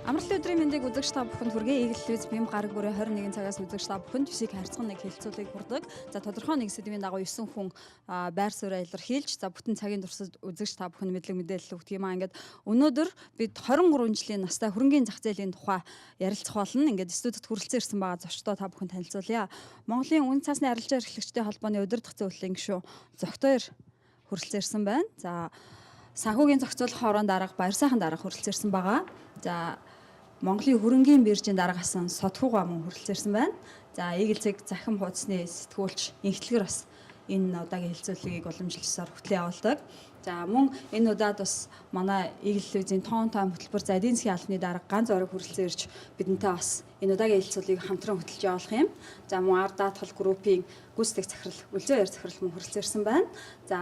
Амралтын өдрийн мэндийг үзэгч та бүхэнд хүргэе. Eagle Television бим гараг бүрээ 21 цагаас үзэгч та бүхэнд 9-ийг харьцан нэг хэлцүүлгийг хүрдэг. За, тодорхой нэг сэдвийн дагуу 9 хүн байр сууриа илэрхийлж, за, бүтэн цагийн туршид үзэгч та бүхэнд мэдлэг мэдээлэл өгдөг юм аа. Ингээд өнөөдөр бид 23 жилийн настай хөрөнгийн зах зээлийн тухай ярилцах болно. Ингээд студид хүрэлцэн ирсэн байгаа зочдоо та бүхэнд танилцуулъя. Монголын үнэ цаасны арилжаа эрхлэгчдийн холбооны удирдах зөвлөлийн гишүүн Зогтойр хүрэлцэн ирсэн байна. За, санхүүгийн зохицуулах хорон дарга Баярсайхан дарга хүрэлцэн ирсэн байгаа. За, Монголын хөрөнгийн биржийн дарга асан Содхугаа мөн хүрэлцэн ирсэн байна. За, Eagle цэг захим хуудасны сэтгүүлч Инхтлэгэр бас энэ удаагийн хэлцүүлгийг уламжлалсаар хөтлөн явуулдаг. За, мөн энэ удаад бас манай Eagle телевизийн тоон тайм хөтөлбөр, за, эдийн засгийн албаны дарга Ганц орог хүрэлцэн ирж бидэнтэй бас энэ удаагийн хэлцүүлгийг хамтран хөтөлж явуулах юм. За, мөн ард даатгал группийн гүйцэтгэх захирал Үлзэн хоёр захирал мөн хүрэлцэн ирсэн байна. За,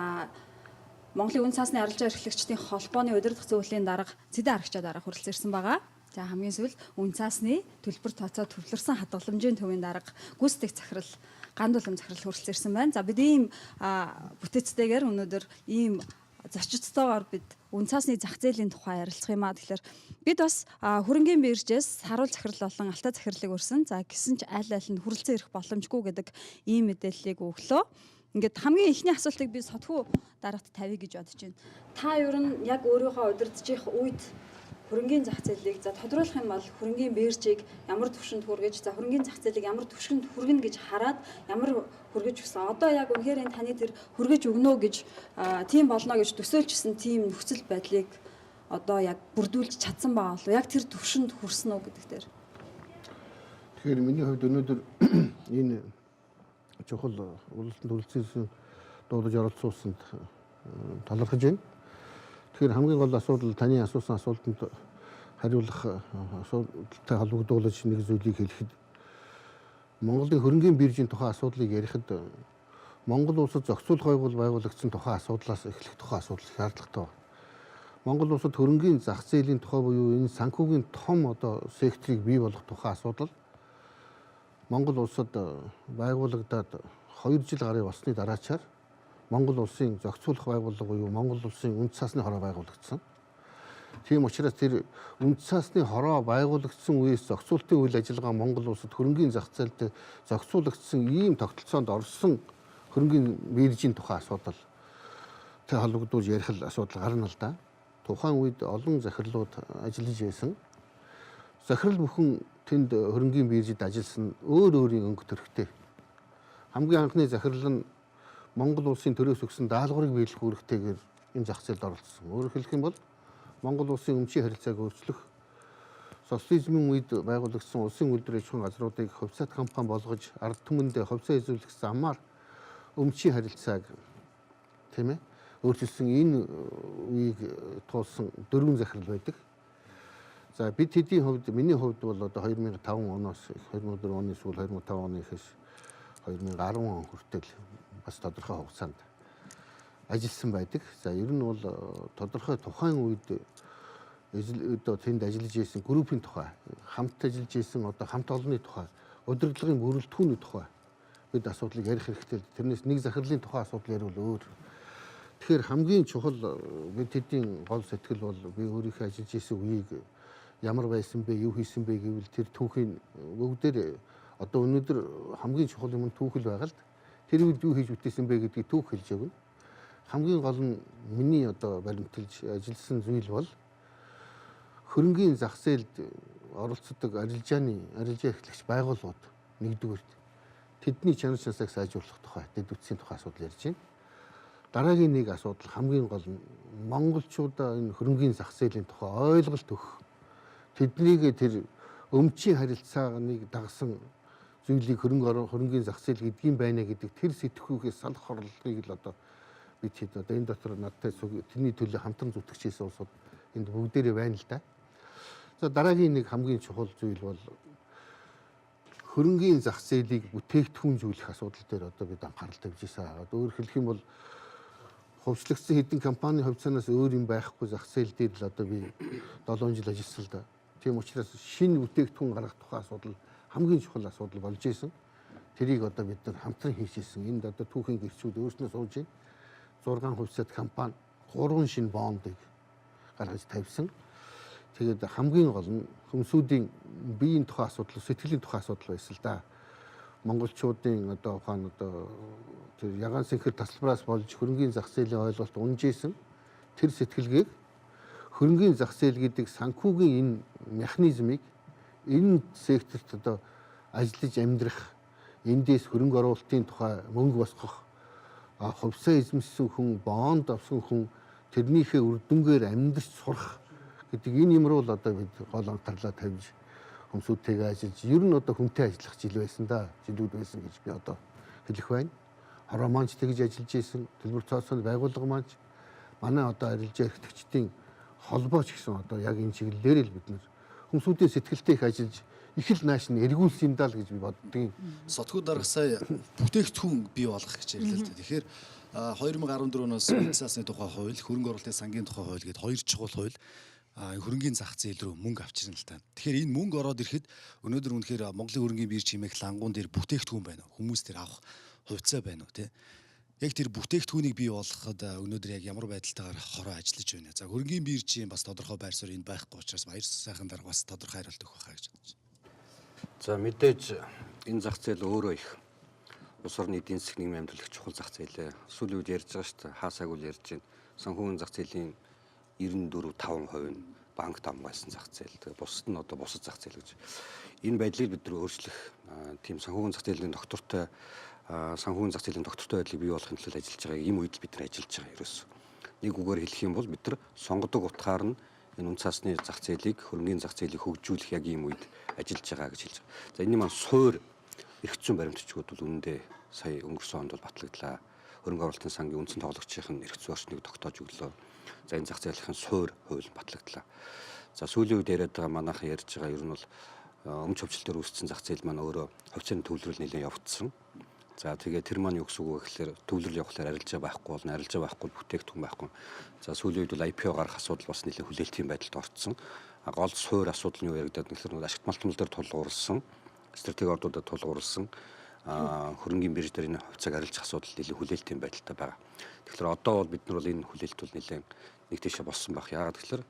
Монголын үн цаасны арилжаа эрхлэгчдийн холбооны удирдах зөвлөлийн дарга Цэдэн арагчаа дарга хүрэлцэн ирсэн байгаа. За, хамгийн сүүлд үн цаасны төлбөр тооцоо төвлөрсөн хадгаламжийн төвийн дарга гүйцэтгэх захирал Гандулам захирал хүрэлцэн ирсэн байна. За, бид ийм бүтээцтэйгээр өнөөдөр ийм зочидтойгоор бид үн цаасны зах зээлийн тухай ярилцах юм а. Тэгэхээр бид бас хөрөнгийн биржээс саруул захирал болон алтай захирлыг өрсөн. За, гисэн ч аль аль нь хүрэлцэн ирэх боломжгүй гэдэг ийм мэдээллийг өглөө. Ингээд хамгийн эхний асуултыг би Сотхүү дарагт тавья гэж бодож байна. Та ер нь яг өөрийнхөө удирдах их үед хөрөнгийн зах зээлийг, за, тодруулах юм бол хөрөнгийн биржийг ямар түвшинд хүргэж, за, хөрөнгийн зах зээлийг ямар түвшинд хүргэнэ гэж хараад ямар хүргэж өгсөн. Одоо яг үнэхээр энэ таны тэр хүргэж өгнө гэж, тийм болно гэж төсөөлжсэн тийм нөхцөл байдлыг одоо яг бүрдүүлж чадсан байгаа болов, яг тэр түвшинд хүрсэн үү гэдэг дээр. Тэгэхээр миний хувьд өнөөдөр энэ чухал уулзалтанд хүрэлцэн дуудаж оролцуулсанд талархаж байна. Тэгэхээр хамгийн гол асуудал, таны асуусан асуултанд хариулах асуудалтай холбогдуулж нэг зүйлийг хэлэхэд, Монголын хөрөнгийн биржийн тухай асуудлыг ярихад Монгол улсад зохицуулах байгуулагдсан тухай асуудлаас эхлэх тухай асуудал шаардлагатай байна. Монгол улсад хөрөнгийн зах зээлийн тухай буюу энэ санхүүгийн том одоо секторыг бий болгох тухай асуудал Монгол улсад байгуулагдаад 2 жил гаруй болсны дараачаар Монгол улсын зохицуулах байгууллага буюу Монгол улсын үндэс цаасны хороо байгуулагдсан. Тийм учраас тэр үндэс цаасны хороо байгуулагдсан үеэс зохицуултын үйл ажиллагаа Монгол улсад хөрөнгийн зах зээлд зохицуулагдсан ийм тогтолцоонд орсон хөрөнгийн биржийн тухай асуудал тэ холбогдуулж ярих л асуудал гарна л да. Тухайн үед олон захирлууд ажиллаж байсан. Захирал бүхэн тэнд хөрөнгийн биржид ажилласан өөр өөрийн өнгө төрхтэй. Хамгийн анхны захирал нь Монгол улсын төрөөс өгсөн даалгаврыг биелэх үүрэгтэйгээр энэ зах зээлд оролцсон. Өөрөөр хэлэх юм бол Монгол улсын өмчийн харилцааг өөрчлөх, социализмын үед байгуулагдсан улсын үйлдвэр аж ахуйн газруудыг хувьцаат компани болгож ард түмэндээ хувьцаа эзэмших замаар өмчийн харилцааг, тийм ээ, өөрчилсөн энэ үеийг туулсан дөрвөн захирал байдаг. За, бид тэдний хувьд, миний хувьд бол одоо 2005 оноос, 2004 оны сүүл, 2005 оны ихээс 2010 он хүртэл бас тодорхой хугацаанд ажилласан байдаг. За, ер нь бол тодорхой тухайн үед одоо тэнд ажиллаж исэн группийн тухай, хамт ажиллаж исэн одоо хамт олонны тухай, удирдлагын бүрэлдэхүүний тухай бид асуудлыг ярих хэрэгтэй. Тэрнээс нэг захирлын тухай асуудал яриул өөр. Тэгэхээр хамгийн чухал бид тэдний гол сэтгэл бол би өөрийнхөө ажиллаж исэн үеийг ямар байсан бэ, юу хийсэн бэ гэвэл тэр түүхийн бүгдээр одоо өнөөдөр хамгийн чухал юм нь түүхэл байгаа л тэр үед юу хийж бүтээсэн бэ гэдгийг түүх хэлж өгнө. Хамгийн гол нь миний одоо баримталж ажилласан зүйл бол хөрөнгийн зах зээлд оролцдог арилжааны арилжаа эрхлэгч байгууллагууд нэгдүгээрт тэдний чанар чансааг сайжруулах тухай, дэд үтсийн тухай асуудал ярьж байна. Дараагийн нэг асуудал, хамгийн гол нь монголчуудаа энэ хөрөнгийн зах зээлийн тухай ойлголт өгөх. Тэднийг тэр өмчийн харилцааныг дагсан зүйлийг хөрөнгийн зах зээл гэдгийм байна гэдэг тэр сэтгхүүхээс салах хорлолыг л одоо бид хэд одоо энэ дотор надтай тэрний төлөө хамтран зүтгэж хийсэн улсууд энд бүгдээрээ байна л да. За, дараагийн нэг хамгийн чухал зүйл бол хөрөнгийн зах зээлийг бүтээгдэхүүн зүйлэх асуудал дээр одоо бид анхаарал тавьж ирсэн. Өөрөөр хэлэх юм бол хувьчлагдсан хэдэн компани хувьцаанаас өөр юм байхгүй зах зээл дээр л одоо би 7 жил ажилласан л да. Тийм учраас шинэ бүтээгдэхүүн гаргах тухай асуудал хамгийн чухал асуудал болж исэн. Тэрийг одоо бид нар хамтран хийж исэн. Энд одоо түүхийн гэрчүүд өөрснөө сууж байна. 6 хувьцаат компани 3 шинэ бондыг гаргаж тавьсан. Тэгээд хамгийн гол нь хүмүүсийн биеийн тухай асуудал, сэтгэлийн тухай асуудал байсан л да. Монголчуудын одоо ухаан одоо тэр ягаан сэнхэр тасалбараас болж хөрөнгийн зах зээлийн ойлголт унжсэн тэр сэтгэлгээг хөрөнгийн зах зээл гэдэг санхүүгийн энэ механизмыг энэ секторт одоо ажиллаж амьдрах, эндээс хөрөнгө оруулалтын тухай мөнгө босгох, хувьсаа эзэмшсэн хүн, бонд авсан хүн тэрнийхээ үр дүнгээр амьдрч сурах гэдэг энэ юм руу л одоо бид гол анхаарлаа тавьж хүмүүстэйгээ ажиллаж, ер нь одоо хүнтэй ажиллах жил байсан да, жилүүд байсан гэж би одоо хэлэх байна. Хороо маань ч тэгж ажиллаж исэн, төлбөр тооцооны байгууллага маань ч, манай одоо арилжаа эрхтгчдийн холбоо ч гэсэн одоо яг энэ чиглэлээр л бид нэр хүмүүсийн сэтгэлтэй их ажиллаж их л нааш нь эргүүлсэн юм даа л гэж би боддгийн. Сотгоо дарга сая бүтээгдэхүүн бий болгох гэж ярьлаа л дээ. Тэгэхээр 2014 оноос үндэс цаасны тухай хууль, хөрөнгө оруулалтын сангийн тухай хууль гээд хоёр чухал хууль хөрөнгийн зах зээл рүү мөнгө авчирна л та. Тэгэхээр энэ мөнгө ороод ирэхэд өнөөдөр үнэхээр Монголын хөрөнгийн бирж хэмээх лангуун дээр бүтээгдэхүүн байна уу? Хүмүүс тэр авах хувьцаа байна уу, тэ? Яг тэр бүтээгдэхүүнийг бий болгоход өнөөдөр яг ямар байдалтайгаар хороо ажиллаж байна. За, хөрөнгийн биржийн бас тодорхой байр суурь энд байхгүй учраас баяр сайхан дарга бас тодорхой хариулт өгөх байхаа гэж бодож байна. За, мэдээж энэ зах зээл өөрөө их улс орны эдийн засгийн нийгмийн амьдрал их чухал зах зээлээ. Сүүлийн үед ярьж байгаа шүү дээ. Хаасаагүй л ярьж байна. Санхүүгийн зах зээлийн 94 5% нь банкт хамгаалсан зах зээл. Тэгээ бусад нь одоо бусад зах зээл гэж. Энэ байдлыг бид нар өөрчлөх тийм санхүүгийн зах зээлийн доктортой санхүүгийн зах зээлийн доктортой байдлыг бий болгохын төлөө ажиллаж байгаа. Ийм үед л бид нар ажиллаж байгаа ерөөсөө. Нэг үгээр хэлэх юм бол бид нар сонгодог утгаар нь энэ үнэ цаасны зах зээлийг, хөрөнгийн зах зээлийг хөгжүүлэх яг ийм үед ажиллаж байгаа гэж хэлж байгаа. За, энэний маань суур эрх зүйн баримтчгууд бол үнэндээ сая өнгөрсөн онд бол батлагдлаа. Хөрөнгө оруулалтын сангийн үндсэн тоглогчийн эрх зүйн орчныг тогтоож өглөө. За, энэ зах зээлийн суур хууль батлагдлаа. За, сүүлийн үед яриад байгаа манайхан ярьж байгаа ер нь бол өмч хөвчлөлтөөр үүссэн зах зээл маань өөрөө хувьцааны төвлөрөл нэлээд явагдсан. За, тэгээ тэр маань юу гэсэн үг вэ гэхлээр төвлөрөл явахлаар арилжаа байхгүй болно, арилжаа байхгүй бүтээгдэхүүн байхгүй. За, сүүлийн үед бол IPO гаргах асуудал бас нэлээд хүлээлтийн байдалд орцсон. Гол суур асуудал нь юу яригадаад гэхлээр нэг ашигт малтмал дээр тулгуурласан, стратеги ордуудад тулгуурласан хөрөнгийн бирж дээр энэ хувьцааг арилжах асуудал нэлээд хүлээлтийн байдалтай байгаа. Тэгэхээр одоо бол бид нар бол энэ хүлээлт бол нэлээд нэг тийшээ болсон байх. Яагаад гэхлээр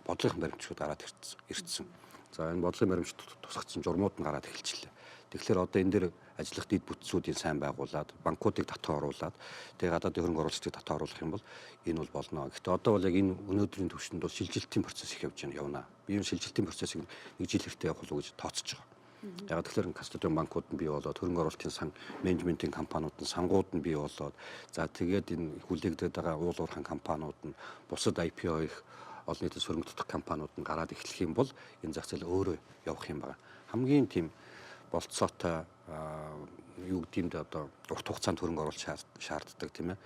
бодлогын баримтчгууд гараад ирсэн. За, энэ бодлогын баримтч тусгацсан журмууд нь гараад эхэлчихлээ. Тэгэхээр одоо энэ дээр ажиллах дэд бүтцүүдийн сайн байгуулад, банкуудыг татан оруулаад, тэгээ гадаадын хөрөнгө оруулагчдыг татан оруулах юм бол энэ бол болно. Гэхдээ одоо бол яг энэ өнөөдрийн түвшинд бол шилжилтийн процесс их явж байна, явна. Би энэ шилжилтийн процессыг нэг жил хэрэгтэй явах болов уу гэж тооцож байгаа. Яг тэгэхээр кастодиан банкуд нь бий болоод, хөрөнгө оруулалтын сан менежментийн компаниуд нь, сангууд нь бий болоод, за тэгээд энэ хүлээгдээд байгаа уул уурхайн компаниуд нь, бусад IPO их олон нийтэд сөрөнгө татах компаниуд нь гараад эхлэх юм бол энэ зах зээл өөрөө явах юм байна. Хамгийн тийм болцоотой юу гэдэг юм дэ одоо урт хугацаанд хөрөнгө оруулалт шаарддаг, тийм ээ.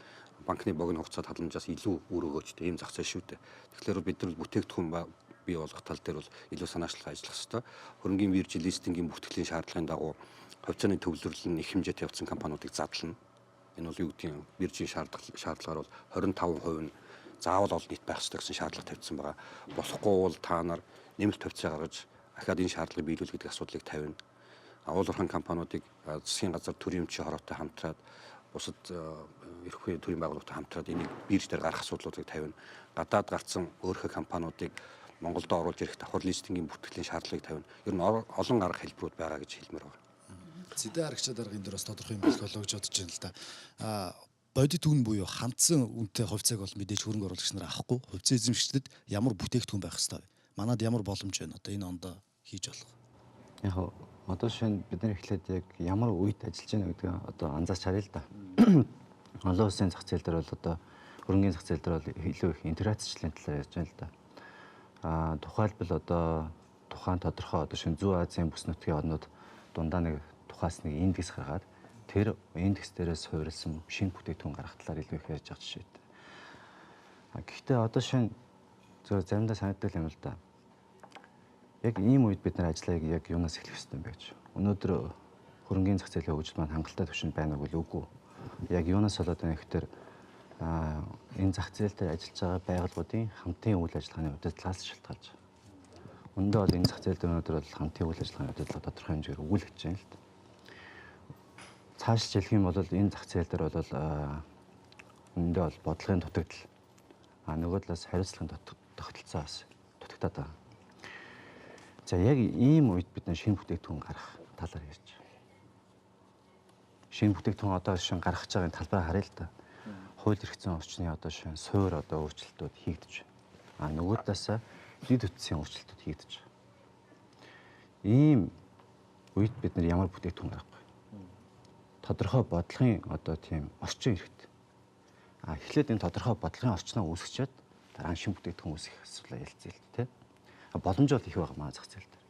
Банкны богино хугацаа таламжаас илүү үр өгөөжтэй ийм зах зээл шүү дээ. Тэгэхээр бид нар бүтээгдэхүүн бий болгох тал дээр бол илүү санаачлах ажиллах хэрэгтэй. Хөрөнгийн бирж листингийн бүртгэлийн шаардлагын дагуу хувьцааны төвлөрөл нь их хэмжээтэй явцсан компаниудыг задлана. Энэ бол юу гэдгийг биржийн шаардлагаар бол 25% нь заавал олон нийт байх ёстой гэсэн шаардлага тавьсан байгаа. Болохгүй бол та нар нэмэлт хувьцаа гаргаж ахаад энэ шаардлагыг биелүүлэх гэдэг асуудлыг тавина. Уул уурхайн компаниудыг засгийн газар төрийн өмчийн хороотой хамтраад, бусад эрх төрийн байгууллагатай хамтраад энийг бирж дээр гаргах асуудлуудыг тавина. Гадаад гарцсан өөрхөө компаниудыг Монголд оруулж ирэх давхар листингийн бүртгэлийн шаардлагыг тавина. Ер нь олон арга хэлбэрүүд байгаа гэж хэлмээр байна. Зэдэ арагчаа даргын дээр бас тодорхой юм болов гэж бодож байна л да. Бодит үн буюу хандсан үнэтэй хувьцааг бол мэдээж хөрөнгө оруулагч нар авахгүй. Хувьцаа эзэмшигчдэд ямар бүтээгдэхүүн байх ёстой вэ? Манад ямар боломж байна одоо энэ ондоо хийж болох? Яг одоо шинэ бид нар эхлээд яг ямар үед ажиллаж байна гэдгийг одоо анзаарч харъя л да. Олон улсын зах зээл дээр бол одоо хөрөнгийн зах зээл дээр бол илүү их интеграцчлалын талаар ярьж байна л да. Тухайлбал одоо тухайн тодорхой одоо шинэ Зүүн Азийн бүс нутгийн орнууд дундаа нэг тухаас нэг индекс гаргаад тэр индекс дээрээс суурилсан шинэ бүтээгдэхүүн гаргах талаар илүү их ярьж байгаа жишээтэй. Гэхдээ одоо шинэ зөв заримдаа санагддаг юм л да. Яг ийм үед бид нар ажлаа яг юунаас эхлэх ёстой юм бэ гэж. Өнөөдөр хөрөнгийн зах зээлийн хөгжил маань хангалттай түвшинд байна уу үгүй. Яг юунаас болоод байна гэхээр энэ зах зээл дээр ажиллаж байгаа байгууллагуудын хамтын үйл ажиллагааны удирдлагаас шалтгаалж байгаа. Үүндээ бол энэ зах зээл дээр өнөөдөр бол хамтын үйл ажиллагааны удирдлага тодорхой хэмжээгээр өгүүлэгдэж байна л да. Цаашилж хэлэх юм бол энэ зах зээл дээр бол үүндээ бол бодлогын дутагдал, нөгөө талаас хариуцлагын тогтолцоо бас алдагдаад байгаа. За яг ийм үед бид шинэ бүтээгдэхүүн гаргах талаар ярьж байгаа. Шинэ бүтээгдэхүүн одоо шинэ гаргаж байгаа талбай харъя л да. Хууль эрх зүйн орчны одоо шинэ суур одоо өөрчлөлтүүд хийгдэж байна. А нөгөө талаасаа дэд бүтцийн өөрчлөлтүүд хийгдэж байгаа. Ийм үед бид нар ямар бүтээгдэхүүн гаргах вэ? Тодорхой бодлогын одоо тийм орчин хэрэгтэй. А эхлээд энэ тодорхой бодлогын орчноо үүсгэчихэд дараа нь шинэ бүтээгдэхүүн үүсгэх асуудлаа ярилцъя л тэ. Боломж бол их байгаа маа зах зээл дээр.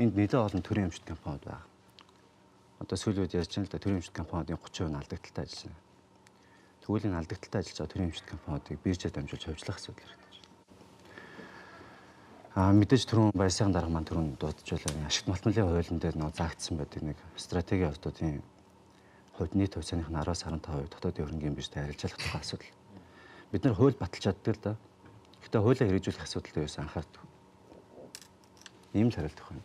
Энд нэлээд олон төрийн өмчт компаниуд байгаа. Одоо сүүлийн үед ярьж байна л да, төрийн өмчт компаниудын 30% нь алдагдaltaй ажиллаж байна. Тэгвэл энэ алдагдaltaй ажиллаж байгаа төрийн өмчт компаниудыг биржээр дамжуулж хөвжлөх асуудал хэрэгтэй. Мэдээж түрүүн Баясайхан дарга маань түрүүн дуудаж байлаа. Ашигт малтмалын хуулийн дээр нөө заагдсан байдаг нэг стратегийн ортуудын хувьд нийт хувьцааных нь 10-аас 15% дотоодын хөрөнгийн биржтэй арилжаалах тухай асуудал. Бид нар хууль баталж чаддаг л да. Гэхдээ хуулиа хэрэгжүүлэх асуудал дээр юус анхаардаг. Ийм л хариулт өгөх юм.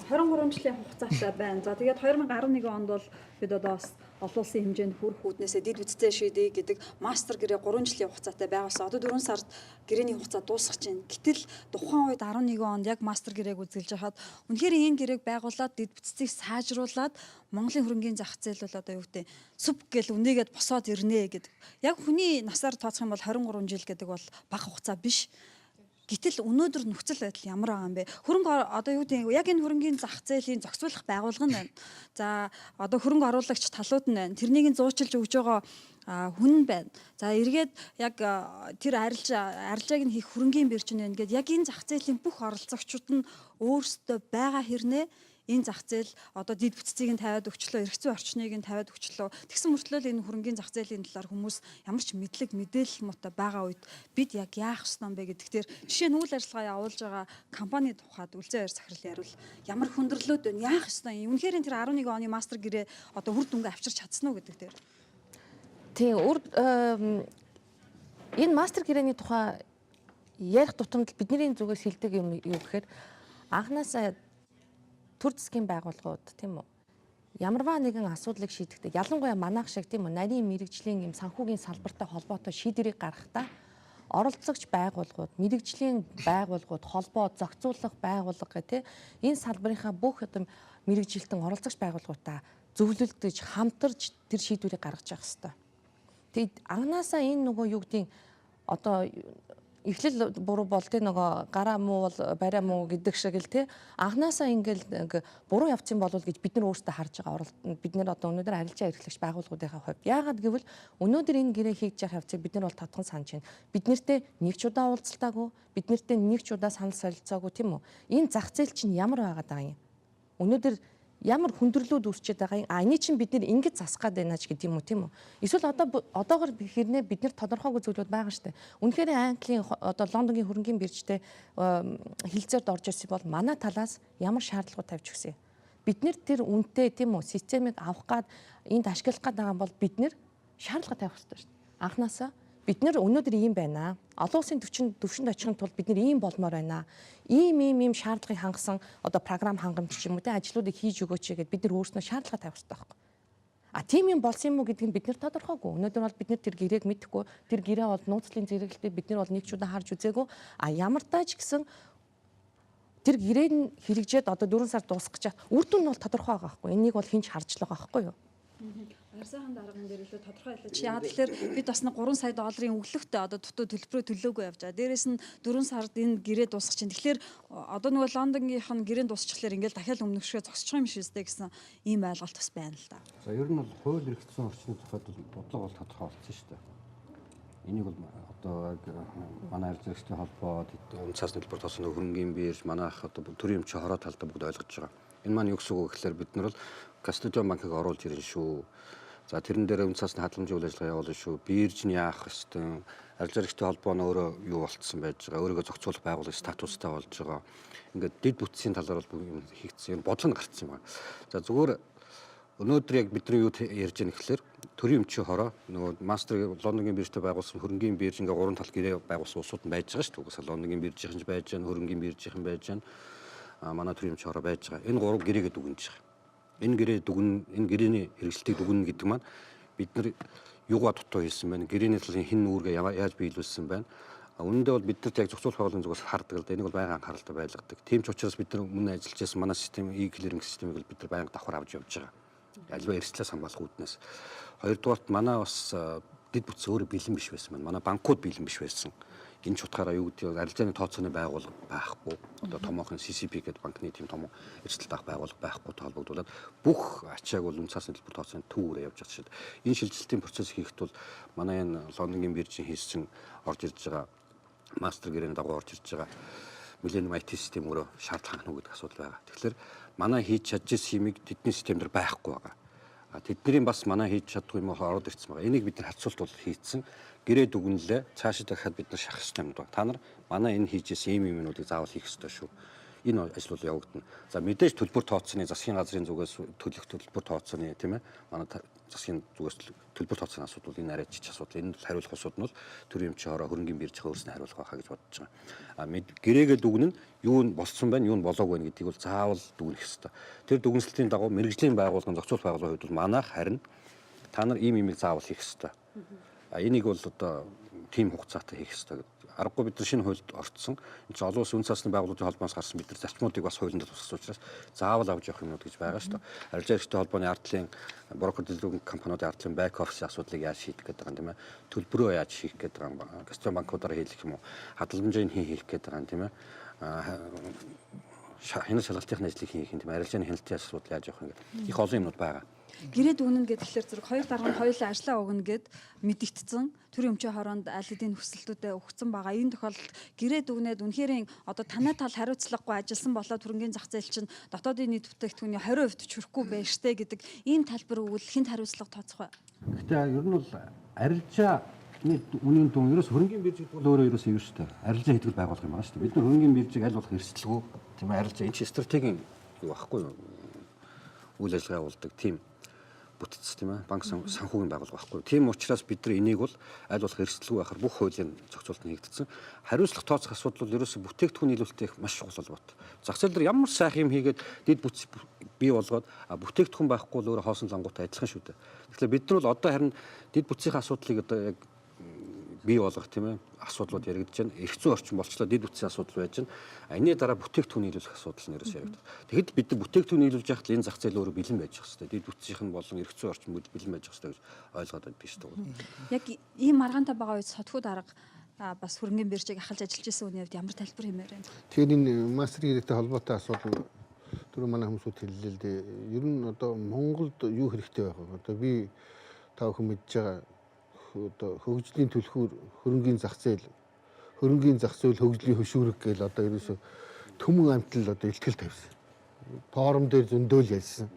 23 жилийн хугацаатай байна. За тэгээд 2011 онд бол бид одоо бас олон улсын хэмжээнд хүрх үүднээсээ дэд бүтцээ шийдэе гэдэг мастер гэрээ 3 жилийн хугацаатай байгуулсан. Одоо 4 сард гэрээний хугацаа дуусах чинь. Гэтэл тухайн үед 11 онд яг мастер гэрээг үзэлж хахад үнэхээр энэ гэрээг байгуулад дэд бүтцийг сайжруулад Монголын хөрөнгийн зах зээл бол одоо юу гэдэг сүп гэл үнийгээд босоод ирнэ гэдэг. Яг хүний насаар тооцох юм бол 23 жил гэдэг бол бага хугацаа биш. Гэтэл өнөөдөр нөхцөл байдал ямар байгаа юм бэ? Хөрөнгө одоо юу гэдэг яг энэ хөрөнгийн зах зээлийн зохицуулах байгууллага нь байна. За одоо хөрөнгө оруулагч талууд нь байна. Тэрнийг нь зуучилж өгж байгаа хүн байна. За эргээд яг тэр арилжааг нь хийх хөрөнгийн бирж нь байна гэд яг энэ зах зээлийн бүх оролцогчид нь өөрсдөө байгаа хэрнээ энэ зах зээл одоо дид бүтцийг нь тавиад өгчлөө, эрх зүйн орчныг нь тавиад өгчлөө. Тэгсэн мөртлөө л энэ хөрөнгийн зах зээлийн талаар хүмүүс ямар ч мэдлэг мэдээлэл муутай байгаа үед бид яг яах ёстой юм бэ гэдэг дээр жишээ нь үйл ажиллагаа явуулж байгаа компани тухайд Үлзий баяр захирал яриул ямар хүндрэлүүд байна, яах ёстой юм. Үнэхээр энэ тэр 11 оны мастер гэрээ одоо үр дүнгээ авчирч чадсан уу гэдэг дээр. Тийм, үр энэ мастер гэрээний тухай ярих тутамд бидний зүгээс хэлдэг юм юу гэхээр анханасаа төр засгийн байгууллагууд тийм үү ямарваа нэгэн асуудлыг шийдэхдээ ялангуяа манайх шиг тийм үү нарийн мэрэгжлийн юм санхүүгийн салбартай холбоотой шийдвэрийг гаргахдаа оролцогч байгууллагууд, мэрэгжлийн байгууллагууд, холбоо, зохицуулах байгууллага гэх тийм энэ салбарынхаа бүх одоо мэрэгжилтэн оролцогч байгууллагуудаа зөвлөлдөж, хамтарч тэр шийдвэрийг гаргаж явах хэрэгтэй. Тэгээд анханасаа энэ нөгөө юу гэдгийг одоо эхлэл буруу бол тэ нөгөө гараа муу бол бариа муу гэдэг шиг л тэ анханасаа ингээл буруу явцсан болов гэж бид нар өөрсдөө харж байгаа оролт бид нар одоо өнөөдөр арилжаа эрхлэгч байгууллагуудынхаа хувьд яагаад гэвэл өнөөдөр энэ гэрээ хийж явах явцыг бид нар бол татхан санаж байна. Бид нартэй нэг ч удаа уулзалтаагүй, бид нартэй нэг ч удаа санал солилцоогүй тийм үү? Энэ зах зээл чинь ямар байгаад байгаа юм? Өнөөдөр ямар хүндрэлүүд үүсчихэд байгаа юм. А эний чинь бид нэр ингэж засах гээд байна ч гэдэг юм уу тийм үү? Эсвэл одоо одоогор хэрнээ бид нэр тодорхойгүй зүйлүүд байгаа штэ. Үнэхээр Английн одоо Лондонгийн хөрөнгийн биржтэй хилцээрд орж ирсэн бол манай талаас ямар шаардлагууд тавьж өгсөн юм? Бид нэр тэр үнэтэй тийм үү системийг авах гад энд ашиглах гад байгаа бол бид нэр шаардлага тавих хэрэгтэй штэ. Анхнаасаа бид нэр өнөөдөр ийм байна. Олон улсын төвшөнд очихын тулд бид нэр ийм болмоор байна. Ийм ийм ийм шаардлагыг хангасан одоо програм хангамж ч юм уу те ажлуудыг хийж өгөөч гэдээ бид нэр өөрснөө шаардлага тавих хэрэгтэй байхгүй. А тийм юм болсон юм уу гэдгийг бид нэр тодорхойгүй. Өнөөдөр бол бид нэр тэр гэрээг мэдэхгүй. Тэр гэрээ бол нууцлын зэрэглэлтэй бид нэр бол нэг ч удаа харж үзээгүй. А ямар тач гэсэн тэр гэрээ нь хэрэгжээд одоо 4 сар дуусах гэж үр дүн нь бол тодорхой байгаа байхгүй. Энийг бол хэн ч харж л байгаа байхгүй юу? Баярсайхан дарган дээр илүү тодорхой хэлээч. Яагаад тэгэхээр бид бас нэг 3 сая долларын өглөгтэй одоо дутуу төлбөрөө төлөөгүй явж байгаа. Дээрээс нь 4 сард энэ гэрээ дуусах чинь. Тэгэхээр одоо нөгөө Лондонгийнх нь гэрээ дуусчихлаар ингээл дахиад өмнөшгөө зогсчих юм шиг үстэй гэсэн ийм ойлголт бас байна л да. За ер нь бол хууль эрх зүйн орчны тухайд бол бодлого бол тодорхой болсон шүү дээ. Энийг бол одоо манай арилжаагчтай холбоо, үнцаас төлбөр тосон хөрөнгийн бирж, манайх одоо төрийн өмчийн хороо талдаа бүгд ойлгож байгаа. Энэ маань юу гэсэн үг вэ гэхээр бид нар бол кастодиан банкыг оруулж ирнэ шүү. За тэрэн дээр үнцаас нь хадгаламжийн үйл ажиллагаа явуулна шүү. Бирж нь яах ёстой. Арилжаагчтай холбоо нь өөрөө юу болцсон байж байгаа. Өөрийгөө зохицуулах байгууллагын статустай болж байгаа. Ингээд дэд бүтцийн талаар бол бүх юм хийгдсэн. Юм бодлого нь гарцсан юм байна. За зүгээр өнөөдөр яг бидний юу ярьж байгаа гэхэлэр төрийн өмчийн хороо нөгөө мастер Лондонгийн биржтэй байгуулсан хөрөнгийн бирж ингээ гурван тал гэрээ байгуулсан улсууд нь байж байгаа шүү дээ. Угаасаа Лондонгийн биржийнхэн ч байж байгаа, хөрөнгийн биржийнхэн байж байгаа. Манай төрийн өмчийн хороо байж байгаа. Энэ гурав гэрээгээ дүгнэж байгаа. Энэ гэрээ дүгнэ, энэ гэрээний хэрэгжилтийг дүгнэ гэдэг маань бид нар юугаа дутуу хийсэн байна, гэрээний талын хэн үүргээ яаж биелүүлсэн байна, Үнэндээ бол бид нарт яг зохицуулах байгууллагын зүгээс хардаг л да. Энийг бол байнга анхааралтай байлгадаг. Тийм ч учраас бид нар өмнө ажиллаж байсан манай систем e-clearing системийг бол бид нар байнга давхар авч явж байгаа. Альва эрсдлээс хамгаалах үүднээс. Хоёрдугаарт манай бас дэд бүтц өөрөө бэлэн биш байсан байна. Манай банкуд бэлэн биш байсан. Энэ ч утгаараа юу гэдэг арилжааны тооцооны байгууллага байхгүй. Одоо томоохон CCP гэдэг банкны тийм том эрсдэл даах байгууллага байхгүй холбогдуулаад бүх ачааг бол үнэ цасны төлбөр тооцооны төвөөрөө явж байгаа шид. Энэ шилжилтийн процесс хийхэд бол манай энэ Лондонгийн биржийн хийсэн орж ирж байгаа мастер гэрээний дагуу орж ирж байгаа Millennium IT систем өөрөө шаардлага хангах уу гэдэг асуудал байгаа. Тэгэхээр манай хийж чадж ирсэн юмыг тэдний систем дээр байхгүй байгаа. Тэдний бас манай хийж чаддгүй юм ороод ирсэн байгаа. Энийг бид нар харьцуулт бол хийцэн. Гэрээ дүгнэлээ. Цаашид дахиад бид нар шахах ёстой юм даа. Та нар манай энэ хийж ирсэн ийм юмнуудыг заавал хийх ёстой шүү. Энэ ажил бол явагдана. За мэдээж төлбөр тооцооны засгийн газрын зүгээс төлөх төлбөр тооцооны тийм манай засгийн зүгээс төлбөр тооцооны асуудал энэ арай жижиг асуудал. Энэ хариулах асуудал нь бол төрийн эмчийн хороо хөрөнгийн биржийнхээ өөрснөө хариулах байхаа гэж бодож байгаа. Гэрээгээ дүгнэн юу нь болсон байна, юу нь болоогүй байна гэдгийг бол заавал дүгнэх ёстой. Тэр дүгнэлтийн дагуу мэргэжлийн байгууллагын зохицуулах байгууллагын хувьд бол манайх харин та нар ийм имийг заавал хийх ёстой. Энийг бол одоо тийм хугацаатай хийх ёстой гэдэг. Аргагүй бид нар шинэ хуульд орцсон. Энэ чинь олон улсын үн цасны байгууллагын холбооноос гарсан бид нар зарчмуудыг бас хуулинд тусгасан учраас заавал авч явах юмнууд гэж байгаа шүү дээ. Арилжаа эрхтэй холбооны ардлын брокер дэлгүүрийн компаниудын ардлын бэк офисын асуудлыг яаж шийдэх гэдэг юм тийм ээ. Төлбөрөө яаж хийх гэдэг юм. Гастрон банкудаар хийх юм уу? Хадгаламжийг хэн хийх гэдэг юм тийм ээ. Хянал шалгалтын ажлыг хийх юм тийм ээ. Арилжааны хяналтын асуудал яаж явах юм гэдэг. Их олон юмнууд байгаа. Гэрээ дүгнэн гэдэг тэгэхээр зэрэг хоёр дарга нь хоёулаа ажлаа өгнө гэд мэдэгдсэн. Төрийн өмчийн хороонд аль хэдийн хүсэлтүүдэд өгсөн байгаа. Энэ тохиолдолд гэрээ дүгнээд үнэхээр одоо танай тал хариуцлагагүй ажилласан болоод хөрөнгөний зах зээл чинь дотоодын нийт бүтээгдэхүүний 20% ч хүрэхгүй байж штэ гэдэг ийм талбар өгвөл хэн хариуцлага тооцох вэ? Гэхдээ ер нь бол арилжааны үнийн дүн ерөөс хөрөнгөний бирж гэдэг бол өөрөө ерөөс юм шүү дээ. Арилжаа хийдэг байгууллага юм байна шүү дээ. Бид нар хөрөнгөний биржийг аль болох эрсдэлгүй тийм арилжаа энэ чинь стратегийн юу байхгүй юу? Үйл ажиллагаа явуулдаг тийм бүтц тийм банк санхүүгийн байгууллага байхгүй. Тийм учраас бид нар энийг бол аль болох эрсдэлгүй байхаар бүх хуулийн зохицуулалт нь хийгдсэн. Хариуцлага тооцох асуудал бол ерөөсө бүтээгдэхүүн нийлүүлэлттэй маш чухал холбоотой. Зах зээл дээр ямар сайхан юм хийгээд дэд бүтц бий болгоод бүтээгдэхүүн байхгүй бол өөрөө хоосон лангуутай адилхан шүү дээ. Тэгэхээр бид нар бол одоо харин дэд бүтцийн асуудлыг одоо яг бий болгох тийм асуудлууд яригдж байна. Эрх зүйн орчин болчлоо дэд бүтцийн асуудал байж байна. Энэний дараа бүтээгдэхүүн нийлүүлэх асуудал нэрээс яригдав. Тэгэхэд бид нар бүтээгдэхүүн нийлүүлж яхад энэ зах зээл өөрөө бэлэн байж хэвээр. Дэд бүтцийнх нь болон эрх зүйн орчин бэлэн байж хэвээр гэж ойлгоод байдаг шүү дээ. Яг ийм маргаантай байгаа үед сотхуу дарга бас хөрөнгөний биржийг ахалж ажиллаж исэн үний хувьд ямар талбар хэмээр байна? Тэгэхээр энэ мастер гэрээтэй холбоотой асуудал түрүү манай хүмүүсүүд хэллээ л дээ. Ер нь одоо Монголд юу хэрэгтэй байх вэ? Одоо би та бүхэн мэдж байгаа одоо хөгжлийн түлхүүр хөрөнгийн зах зээл хөгжлийн хөшүүрэг гээл одоо ерөөсө түмэн амтл одоо илтгэл тавьсан. Форум дээр зөндөөл ярьсан.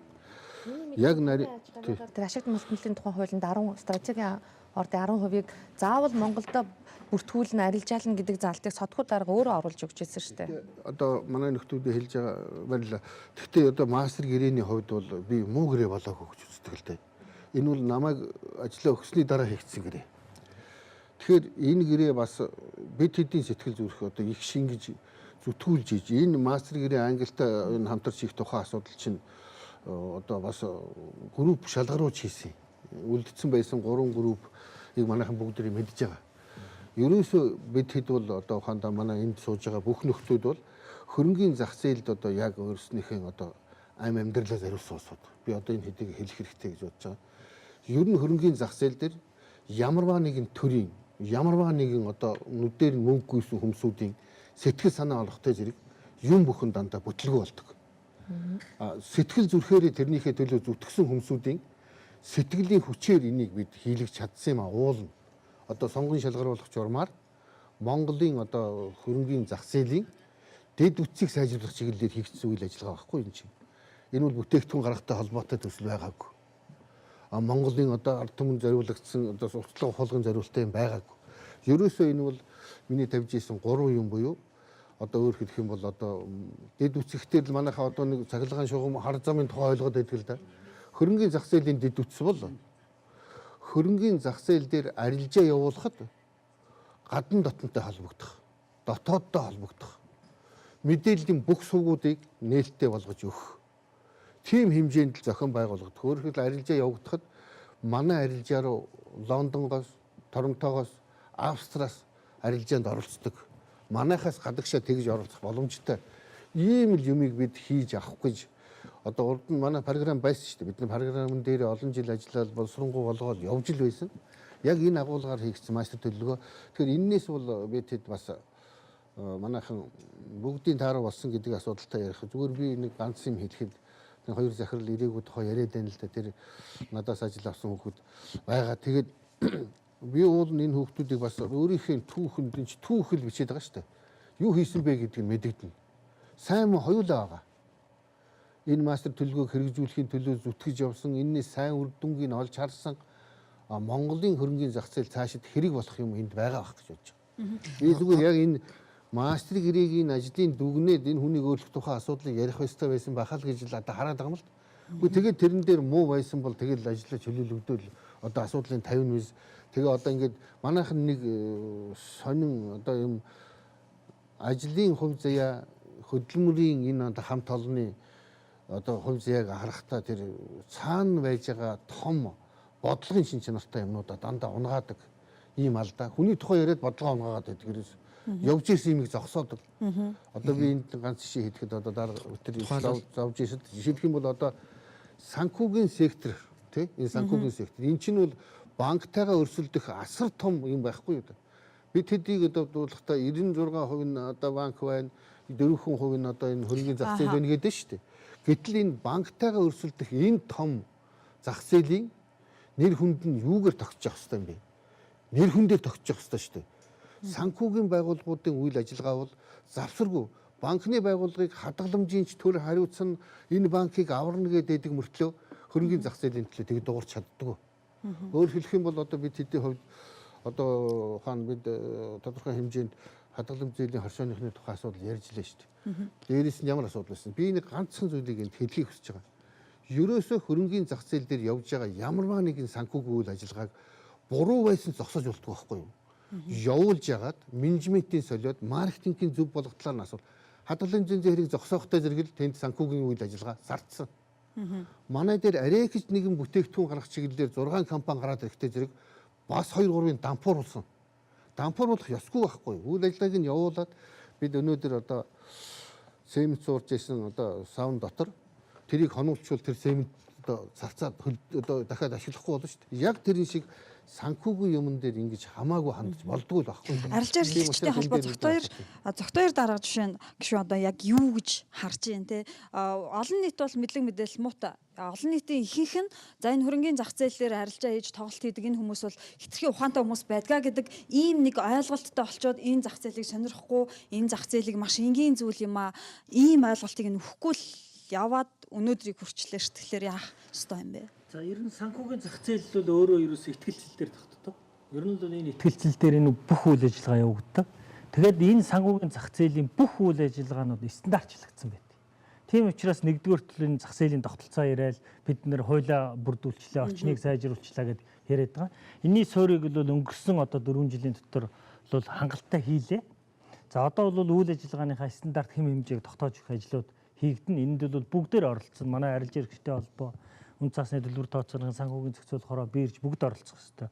Яг тэр ашиг мөлтмөлийн тухай хуулинд 10 стратегийн ордын 10%-ийг заавал Монголдо бүртгүүлнэ, арилжаална гэдэг залтыг содхуу дарга өөрөө оруулж өгч ирсэн шүү дээ. Одоо манай нөхдүүдээ хэлж байгаа баярлаа. Гэхдээ одоо мастер гэрээний хувьд бол би муу гэрээ болоогүй гэж үздэг л дээ. Энэ бол намайг ажлаа өгсөний дараа хийгдсэн гэрээ. Тэгэхээр энэ гэрээ бас бид хэдийн сэтгэл зүрх одоо их шингэж зүтгүүлж ийж энэ мастер гэрээ англитай энэ хамтарч хийх тухай асуудал чинь одоо бас групп шалгаруулж хийсэн. Үлдсэн байсан 3 группийг манайхан бүгдээрээ мэдж байгаа. Ерөөсөө бид хэд бол одоо ухаандаа манай энд сууж байгаа бүх нөхдүүд бол хөрөнгийн зах зээлд одоо яг өөрснийхээ одоо ам амьдралаа зориулсан улсууд. Би одоо энэ хэдийг хэлэх хэрэгтэй гэж бодож байгаа. Ер нь хөрөнгийн зах зээл дээр ямарваа нэгэн төрийн ямарваа нэгэн одоо нүдээр нь мөнгө гүйсэн хүмүүсүүдийн сэтгэл санаа олгохтой зэрэг юм бүхэн дандаа бүтлгүй болдог. Сэтгэл зүрхээрээ тэрнийхээ төлөө зүтгэсэн хүмүүсүүдийн сэтгэлийн хүчээр энийг бид хийлгэж чадсан юм а уулна. Одоо сонгон шалгаруулах журмаар Монголын одоо хөрөнгийн зах зээлийн дэд үтсийг сайжруулах чиглэлээр хийгдсэн үйл ажиллагаа байхгүй энэ чинь. Энэ бол бүтээгдэхүүн гаргахтай холбоотой төсөл байгаагүй. А Монголын одоо ард түмэн зориулагдсан одоо сурталчилгаа ухаалгын зориулттай юм байгаагүй. Ерөөсөө энэ бол миний тавьж исэн 3 юм буюу одоо өөр хэлэх юм бол одоо дэд үтсэгтэр л манайхаа одоо нэг цахилгаан шугам хар замын тухай ойлгоод байдаг л да. Хөрөнгийн зах зээлийн дэд үтс бол хөрөнгийн зах зээл дээр арилжаа явуулахад гадна дотноттой холбогдох, дотоодтой холбогдох, мэдээллийн бүх сувгуудыг нээлттэй болгож өгөх. Тийм хэмжээнд л зохион байгуулагдах. Өөрөөр хэлбэл арилжаа явагдахад манай арилжаа руу Лондонгоос, Торонтогоос, Австраас арилжаанд оролцдог. Манайхаас гадагшаа тэгж оролцох боломжтой. Ийм л юмыг бид хийж авах гэж одоо урд нь манай програм байсан шүү дээ. Бид нар програмн дээр олон жил ажиллаад боловсронгуй болгоод явж л байсан. Яг энэ агуулгаар хийгдсэн мастер төлөвлөгөө. Тэгэхээр эннээс бол би тэд бас манайхан бүгдийн тааруу болсон гэдэг асуудалтай ярих. Зүгээр би нэг ганц юм хэлэхэд нэг хоёр захирал ирээгүй тухай яриад байна л да. Тэр надаас ажил авсан хүүхэд байгаа. Тэгээд би уул нь энэ хүүхдүүдийг бас өөрийнхөө түүхэнд энэ түүхэл бичээд байгаа шүү дээ. Юу хийсэн бэ гэдгийг мэдэгдэнэ. Сайн муу хоёулаа байгаа. Энэ мастер төлөвлөгөөг хэрэгжүүлэхийн төлөө зүтгэж явсан, энэний сайн үр дүнгийг олж харсан Монголын хөрөнгийн зах зээл цаашид хэрэг болох юм энд байгаа байх гэж бодож байгаа. Би зүгээр яг энэ мастрыг гэрээг ажлын дүгнээд энэ хүнийг өөрчлөх тухай асуудлыг ярих ёстой байсан байхаа л гэж л одоо хараад байгаа юм л. Үгүй тэгээд тэрэн дээр муу байсан бол тэгэл ажиллаа чөлөөлөгдөөл одоо асуудлын 50 виз. Тэгээ одоо ингээд манайхан нэг сонин одоо юм ажлын хувь заяа хөдөлмөрийн энэ одоо хамт олонны одоо хувь заяаг харахтаа тэр цаана байж байгаа том бодлогын шин чанартай юмнуудаа дандаа унгаадаг ийм алдаа. Хүний тухай яриад бодлогоо унгаагаад байдаг ерөөс. Явж ирсэн юмыг зогсоодог. Одоо би энд ганц жишээ хэлэхэд одоо дарга өтер зовж ирсэн. Жишээлх юм бол одоо санхүүгийн сектор тий энэ санхүүгийн сектор энэ чинь бол банктайгаа өрсөлдөх асар том юм байхгүй юу? Бид тэдийг одоо дуулахдаа 96% нь одоо банк байна, 4% нь одоо энэ хөрөнгөний зах зээл байна гэдэг шүү дээ. Гэтэл энэ банктайгаа өрсөлдөх энэ том зах зээлийн нэр хүнд нь юугаар тогтчих ёстой юм бэ? Нэр хүндээр тогтчих ёстой шүү дээ. Санхүүгийн байгууллагуудын үйл ажиллагаа бол завсаргүй банкны байгууллагыг хадгаламжийн ч төр хариуцсан энэ банкыг аварна гэдэг мөртлөө хөрөнгөний зах зээлийн төлөө тэг дуурч чаддгүй. Өөрөөр хэлэх юм бол одоо бид тэдний хувьд одоо хаана бид тодорхой хэмжээнд хадгаламж зээлийн хоршооныхны тухай асуудал ярьж лээ шүү дээ. Дээрээс нь ямар асуудал байсан? Би нэг ганцхан зүйлийг энд хэлхийг хүсэж байгаа. Ерөөсөө хөрөнгөний зах зээл дээр явж байгаа ямарваа нэгэн санхүүгийн үйл ажиллагааг буруу байсан зогсоож болдгоо байхгүй юу? Явуулж ягаад менежментийн солиод маркетингийн зөв болготлоор нь асуул. Хадгаламжийн зээл хэрэг зогсоохтой зэрэг л тэнд санхүүгийн үйл ажиллагаа зардсан. Манай дээр арай гэж нэгэн бүтээгдэхүүн гаргах чиглэлээр 6 компани гараад ирэхтэй зэрэг бас 2 3-ын дампууруулсан. Дампууруулах ёсгүй байхгүй юу? Үйл ажиллагааг нь явуулаад бид өнөөдөр одоо цемент зурж исэн одоо саун дотор тэрийг хонуулчвал тэр цемент одоо царцаад одоо дахиад ашиглахгүй болно шүү дээ. Яг тэрэн шиг санхүүгийн юмн дээр ингэж хамаагүй хандж болдгоо л байхгүй. Арилжаа эрхлэгчтэй холбоо Зогтоёр дарга жишээ нь гişүү одоо яг юу гэж харж байна те. Олон нийт бол мэдлэг мэдээлэл муутай. Олон нийтийн ихэнх нь за энэ хөрөнгийн зах зээл дээр арилжаа хийж тоглолт хийдэг энэ хүмүүс бол хитрхи ухаантай хүмүүс байдгаа гэдэг ийм нэг ойлголттой олцоод энэ зах зээлийг сонирхгүй, энэ зах зээлийг маш энгийн зүйл юм аа, ийм ойлголтыг нь өгөхгүй л яваад өнөөдрийг хүрчлээ ш. Тэгэхээр яах ёстой юм бэ? За ер нь санхүүгийн зах зээл бол өөрөө ерөөсөө ихтгэлцэл дээр тогтдог. Ер нь бол энэ ихтгэлцэл дээр энэ бүх үйл ажиллагаа явагддаг. Тэгээд энэ санхүүгийн зах зээлийн бүх үйл ажиллагаанууд стандартчлагдсан байдаг. Тийм учраас нэгдүгээр төрлийн зах зээлийн тогтолцоо яриад бид нэр хуулиа бүрдүүлчлээ, орчныг сайжруулчлаа гэд яриад байгаа. Энийний суурийг бол өнгөрсөн одоо 4 жилийн дотор бол хангалттай хийлээ. За одоо бол үйл ажиллагааныхаа стандарт хэм хэмжээг тогтоож өгөх ажлууд хийгдэн. Энд бол бүгдээр оролцсон. Манай арилжаа эрхтэй холбоо, үн цаасны төлбөр тооцоолгын санхүүгийн зохицуулах хороо бирж бүгд оролцох ёстой.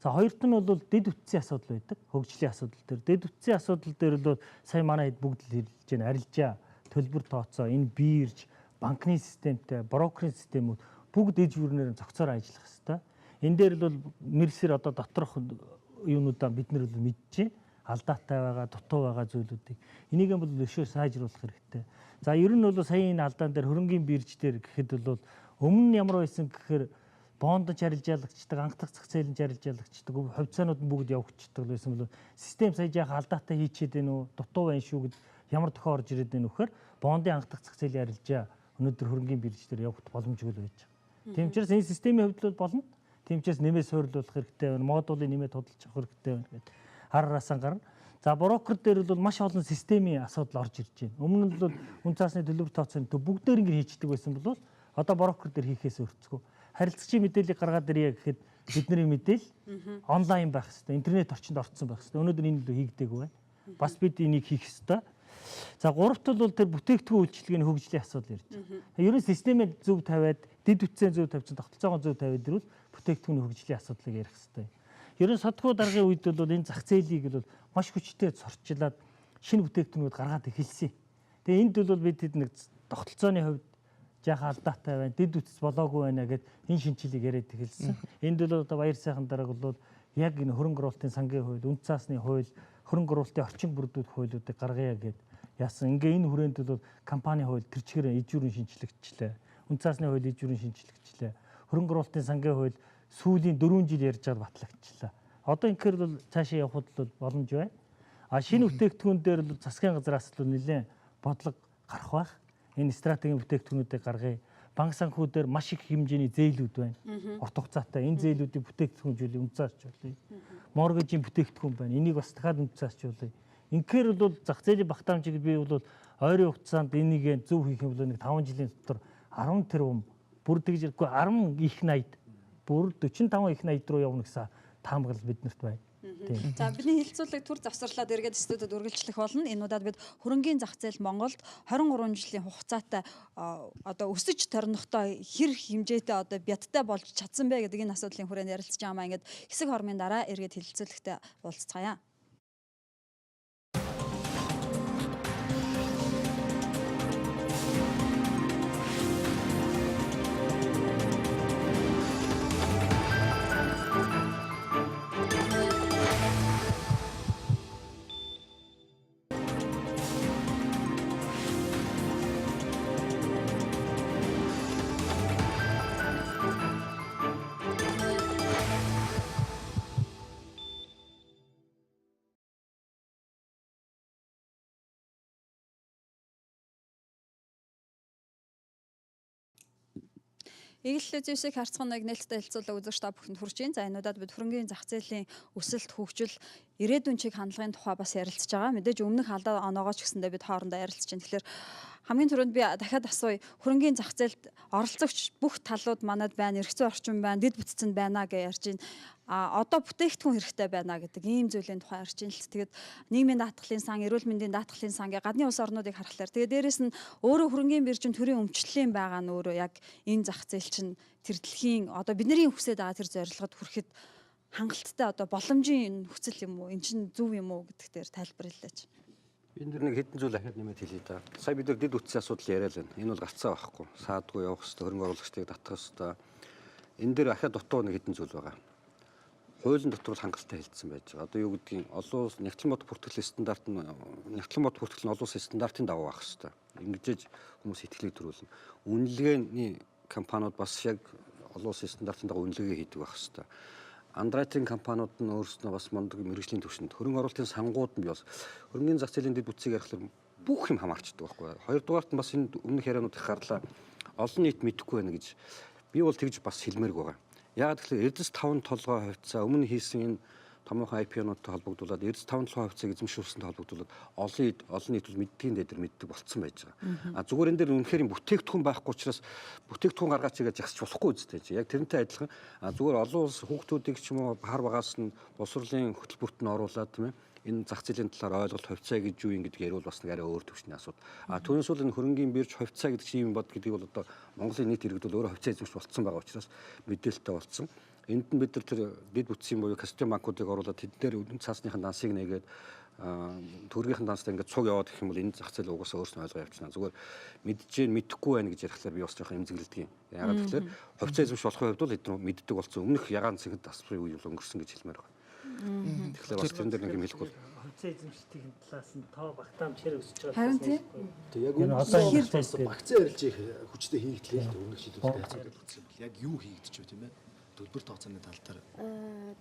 За хоёрт нь бол дэд бүтцийн асуудал байдаг. Хөгжлийн асуудал дээр. Дэд бүтцийн асуудал дээр бол сая манай хэд бүгд л хэрэлж байна. Арилжаа, төлбөр тооцоо, энэ бирж, банкны системтэй, брокерийн системүүд бүгд иж бүрнээр зохицоор ажиллах ёстой. Энэ дээр бол мэрсэр одоо доторх юунуудаа бид нар бол мэдж байна. Алдаатай байгаа, дутуу байгаа зүйлүүдийг. Энийг бол өшөө сайжруулах хэрэгтэй. За ер нь бол сая энэ алдаан дээр хөрөнгийн бирж дээр гэхэд бол өмнө нь ямар байсан гэхээр бондож арилжаалагчдаг, анхдах зах зээлэн арилжаалагчдаг, хувьцаанууд нь бүгд явагдчихдаг байсан бол систем сая яах алдаатай хийчихэд байна уу, дутуу байна шүү гэд ямар тохио орж ирээд байна вэхээр бондын анхдах зах зээлийн арилжаа өнөөдөр хөрөнгийн бирж дээр явагдах боломжгүй л байж байгаа. Тийм учраас энэ системийн хувьд бол болно. Тийм учраас нэмээ суйрлуулах хэрэгтэй байна, модулын нэмээ тудалж авах хэрэгтэй байна гэд араасаа гарна. За брокер дээр бол маш олон системийн асуудал орж ирж байна. Өмнө нь бол үн цаасны төлбөр тооцооны төв бүгдээр ингэ хийчдэг байсан бол одоо брокер дээр хийхээс өрцгөө. Харилцагчийн мэдээллийг гаргаад ирье гэхэд бидний мэдээлэл онлайн байх хэрэгтэй, интернет орчинд орцсон байх хэрэгтэй. Өнөөдөр энэ л хийгдээгүй байна. Бас бид энийг хийх хэрэгтэй. За гуравт бол тэр бүтээгдэхүүн үйлчилгээний хөгжлийн асуудал ярьж байгаа. Ер нь системээ зөв тавиад, дэд бүтцээ зөв тавьсан, тогтолцоогоо зөв тавиад ирвэл бүтээгдэхүүний хөгжлийн асуудлыг ярих хэрэгтэй. Ер нь содгоо даргын үед бол энэ зах зээлийг бол маш хүчтэй сурчлаад шинэ бүтээгдэхүүнүүд гаргаад эхэлсэн. Тэгээ энд бол бид хэд нэг тогтолцооны хувьд жаахан алдаатай байна, дэд үтс болоогүй байна гэд энэ шинжилгээг яриад эхэлсэн. Энд бол одоо баяр сайхан дарга бол яг энэ хөрөнгө оруулалтын сангийн хууль, үнд цаасны хууль, хөрөнгө оруулалтын орчин бүрдүүлэх хуулиудыг гаргая гэд яасан. Ингээ энэ хүрээнд бол компани хууль тэр чигээр ижүүрэн шинжлэгдчихлээ. Үнд цаасны хууль ижүүрэн шинжлэгдчихлээ. Хөрөнгө оруулалтын сангийн хууль сүүлийн 4 жил ярьж байгаад батлагдчихлаа. Одоо инхээр бол цаашаа явхад бол боломж байна. А шинэ бүтээгдэхүүн дээр бол засгийн газраас л нэлээд бодлого гарах байх. Энэ стратегийн бүтээгдэхүүнүүдийг гаргая. Банк санхүү дээр маш их хэмжээний зээлүүд байна. Урт хугацаатай энэ зээлүүдийг бүтээгдэхүүнжүүлээ, үнцаарчуулъя. Моргежийн бүтээгдэхүүн байна. Энийг бас дахиад үнцаарчуулъя. Инхээр бол зах зээлийн багтаамжийг би бол ойрын хугацаанд энийг зөв хийх юм бол нэг 5 жилийн дотор 10 тэрбум бүр тэгж ирэхгүй 10 их 80 бүр 45 их 80 руу явна гэсэн таамаглал биднэрт байна. За бидний хэлцүүлэг төр завсарлаад эргээд студид үргэлжлэх болно. Энэ удаад бид хөрөнгийн зах зээл Монголд 23 жилийн хугацаатай одоо өсөж торнохтой хэр хэмжээтэй одоо бяттай болж чадсан бэ гэдэг энэ асуудлын хүрээнд ярилцж байгаа маа ингээд хэсэг хормын дараа эргээд хэлцүүлэгтээ уулзцгаая. Игэл зүйсийг харцхан нэг нээлттэй хэлцүүлэг үзэгч та бүхэнд хүрч байна. За энэ удаад бид хөрөнгийн зах зээлийн өсөлт, хөгжил, ирээдүйн чиг хандлагын тухай бас ярилцж байгаа. Мэдээж өмнөх алдаа оноогоо ч гэсэндээ бид хоорондоо ярилцж байна. Тэгэхээр хамгийн түрүүнд би дахиад асууя. Хөрөнгийн зах зээлд оролцогч бүх талууд манад байна, эрх зүйн орчин байна, дэд бүтцэнд байна гэж ярьж байна. А одоо бүтээгдэхүүн хэрэгтэй байна гэдэг ийм зүйлийн тухай ярьж байна л. Тэгээд нийгмийн даатгалын сан, эрүүл мэндийн даатгалын сан гэх гадны улс орнуудыг харахлаар тэгээд дээрэс нь өөрөө хөрөнгийн биржин төрийн өмчлөлийн байгаа нь өөрөө яг энэ зах зээл чинь тэр дэлхийн одоо бидний хүсэж байгаа тэр зорилгод хүрэхэд хангалттай одоо боломжийн нөхцөл юм уу? Эн чинь зөв юм уу гэдэг дээр тайлбарлаач. Энэ дэр нэг хэдэн зүйл ахаад нэмээд хэлье да. Сая бид нар дэд үтсийн асуудал яриа л байна. Энэ бол гарцаа байхгүй. Саадгүй явах хэвээр хөрөнгө оруулагчдыг татах хэвээр. Энэ дэр ахаад дутуу нэг хэдэн зүйл байгаа. Хуулийн дотор бол хангалттай хэлсэн байж байгаа. Одоо юу гэдгийг олон улс нягтлан бод бүртгэл стандарт нь нягтлан бод бүртгэл нь олон улсын стандартын дагуу байх хэвээр. Ингэж хүмүүс итгэлийг төрүүлнэ. Үнэлгээний компаниуд бас яг олон улсын стандартын дагуу үнэлгээ хийдэг байх хэвээр. Андеррайтинг компаниуд нь өөрсдөө бас мундаг мэрэгжлийн түвшинд хөрөнгө оруулалтын сангууд нь бас хөрөнгөний зах зээлийн дэд бүтцийг ярихлаар бүх юм хамаарчдаг байхгүй. Хоёрдугаарт нь бас энэ өмнөх ярианууд их гарлаа. Олон нийт мэдэхгүй байна гэж би бол тэгж бас хэлмээргүй байгаа. Яагаад гэвэл Эрдэс 5 толгой хувьцаа өмнө хийсэн энэ томоохон IPO-нуудтай холбогдуулаад Эрдэс 5 толгой хувьцааг эзэмшүүлсэнтэй холбогдуулаад олон нийт бол мэддгийн дээр мэддэг болцсон байж байгаа. А зүгээр энэ дээр үнэхээр бүтээгдэхүүн байхгүй учраас бүтээгдэхүүн гаргаач гэж жагсч болохгүй үстэй чи. Яг тэрнтэй адилхан зүгээр олон улс хүүхдүүдийг ч юм уу хар багаас нь боловсролын хөтөлбөрт нь оруулаад тийм энэ зах зээлийн талаар ойлголт хувьцаа гэж юу юм гэдгийг яриул бас нэг арай өөр төвшний асуудал. А түүнээс бол энэ хөрөнгийн бирж хувьцаа гэдэг чинь юм бод гэдгийг бол одоо Монголын нийт иргэд бол өөрөө хувьцаа эзэмш болцсон байгаа учраас мэдээлэлтэй болцсон. Энд нь бид нар тэр дэд бүтцийн буюу кастом банкуудыг оруулаад тэд дээр үн цаасныхын дансыг нээгээд төгрөгийн данстай ингээд цуг яваад гэх юм бол энэ зах зээл угаасаа өөрснөө ойлгоо явчихна. Зүгээр мэдчихээн мэдэхгүй байна гэж ярихлаар би бас жоохон эмзэглэдэг юм. Яагаад гэвэл хувьцаа эзэмш болохын хувьд бол эдгээр мэддэг болсон. Өмнөх ягаан цэхэд тасбарын үе бол өнгөрсөн гэж хэлмээр байна. Тэгэхээр бас тэрэн дээр нэг юм хэлэхгүй. Хувьцаа эзэмшилтийн талаас нь тоо багтаамж хэр өсөж байгаа. Харин тийм. Тэг яг Энэ одоо энэ энэ зах зээл багцаа ярилж их хүчтэй хийгдлээ л дээ. Өмнөх шийдвэртэй асуудал үүссэн юм бол яг юу хийгдэж вэ тийм ээ? Төлбөр тооцооны тал дээр.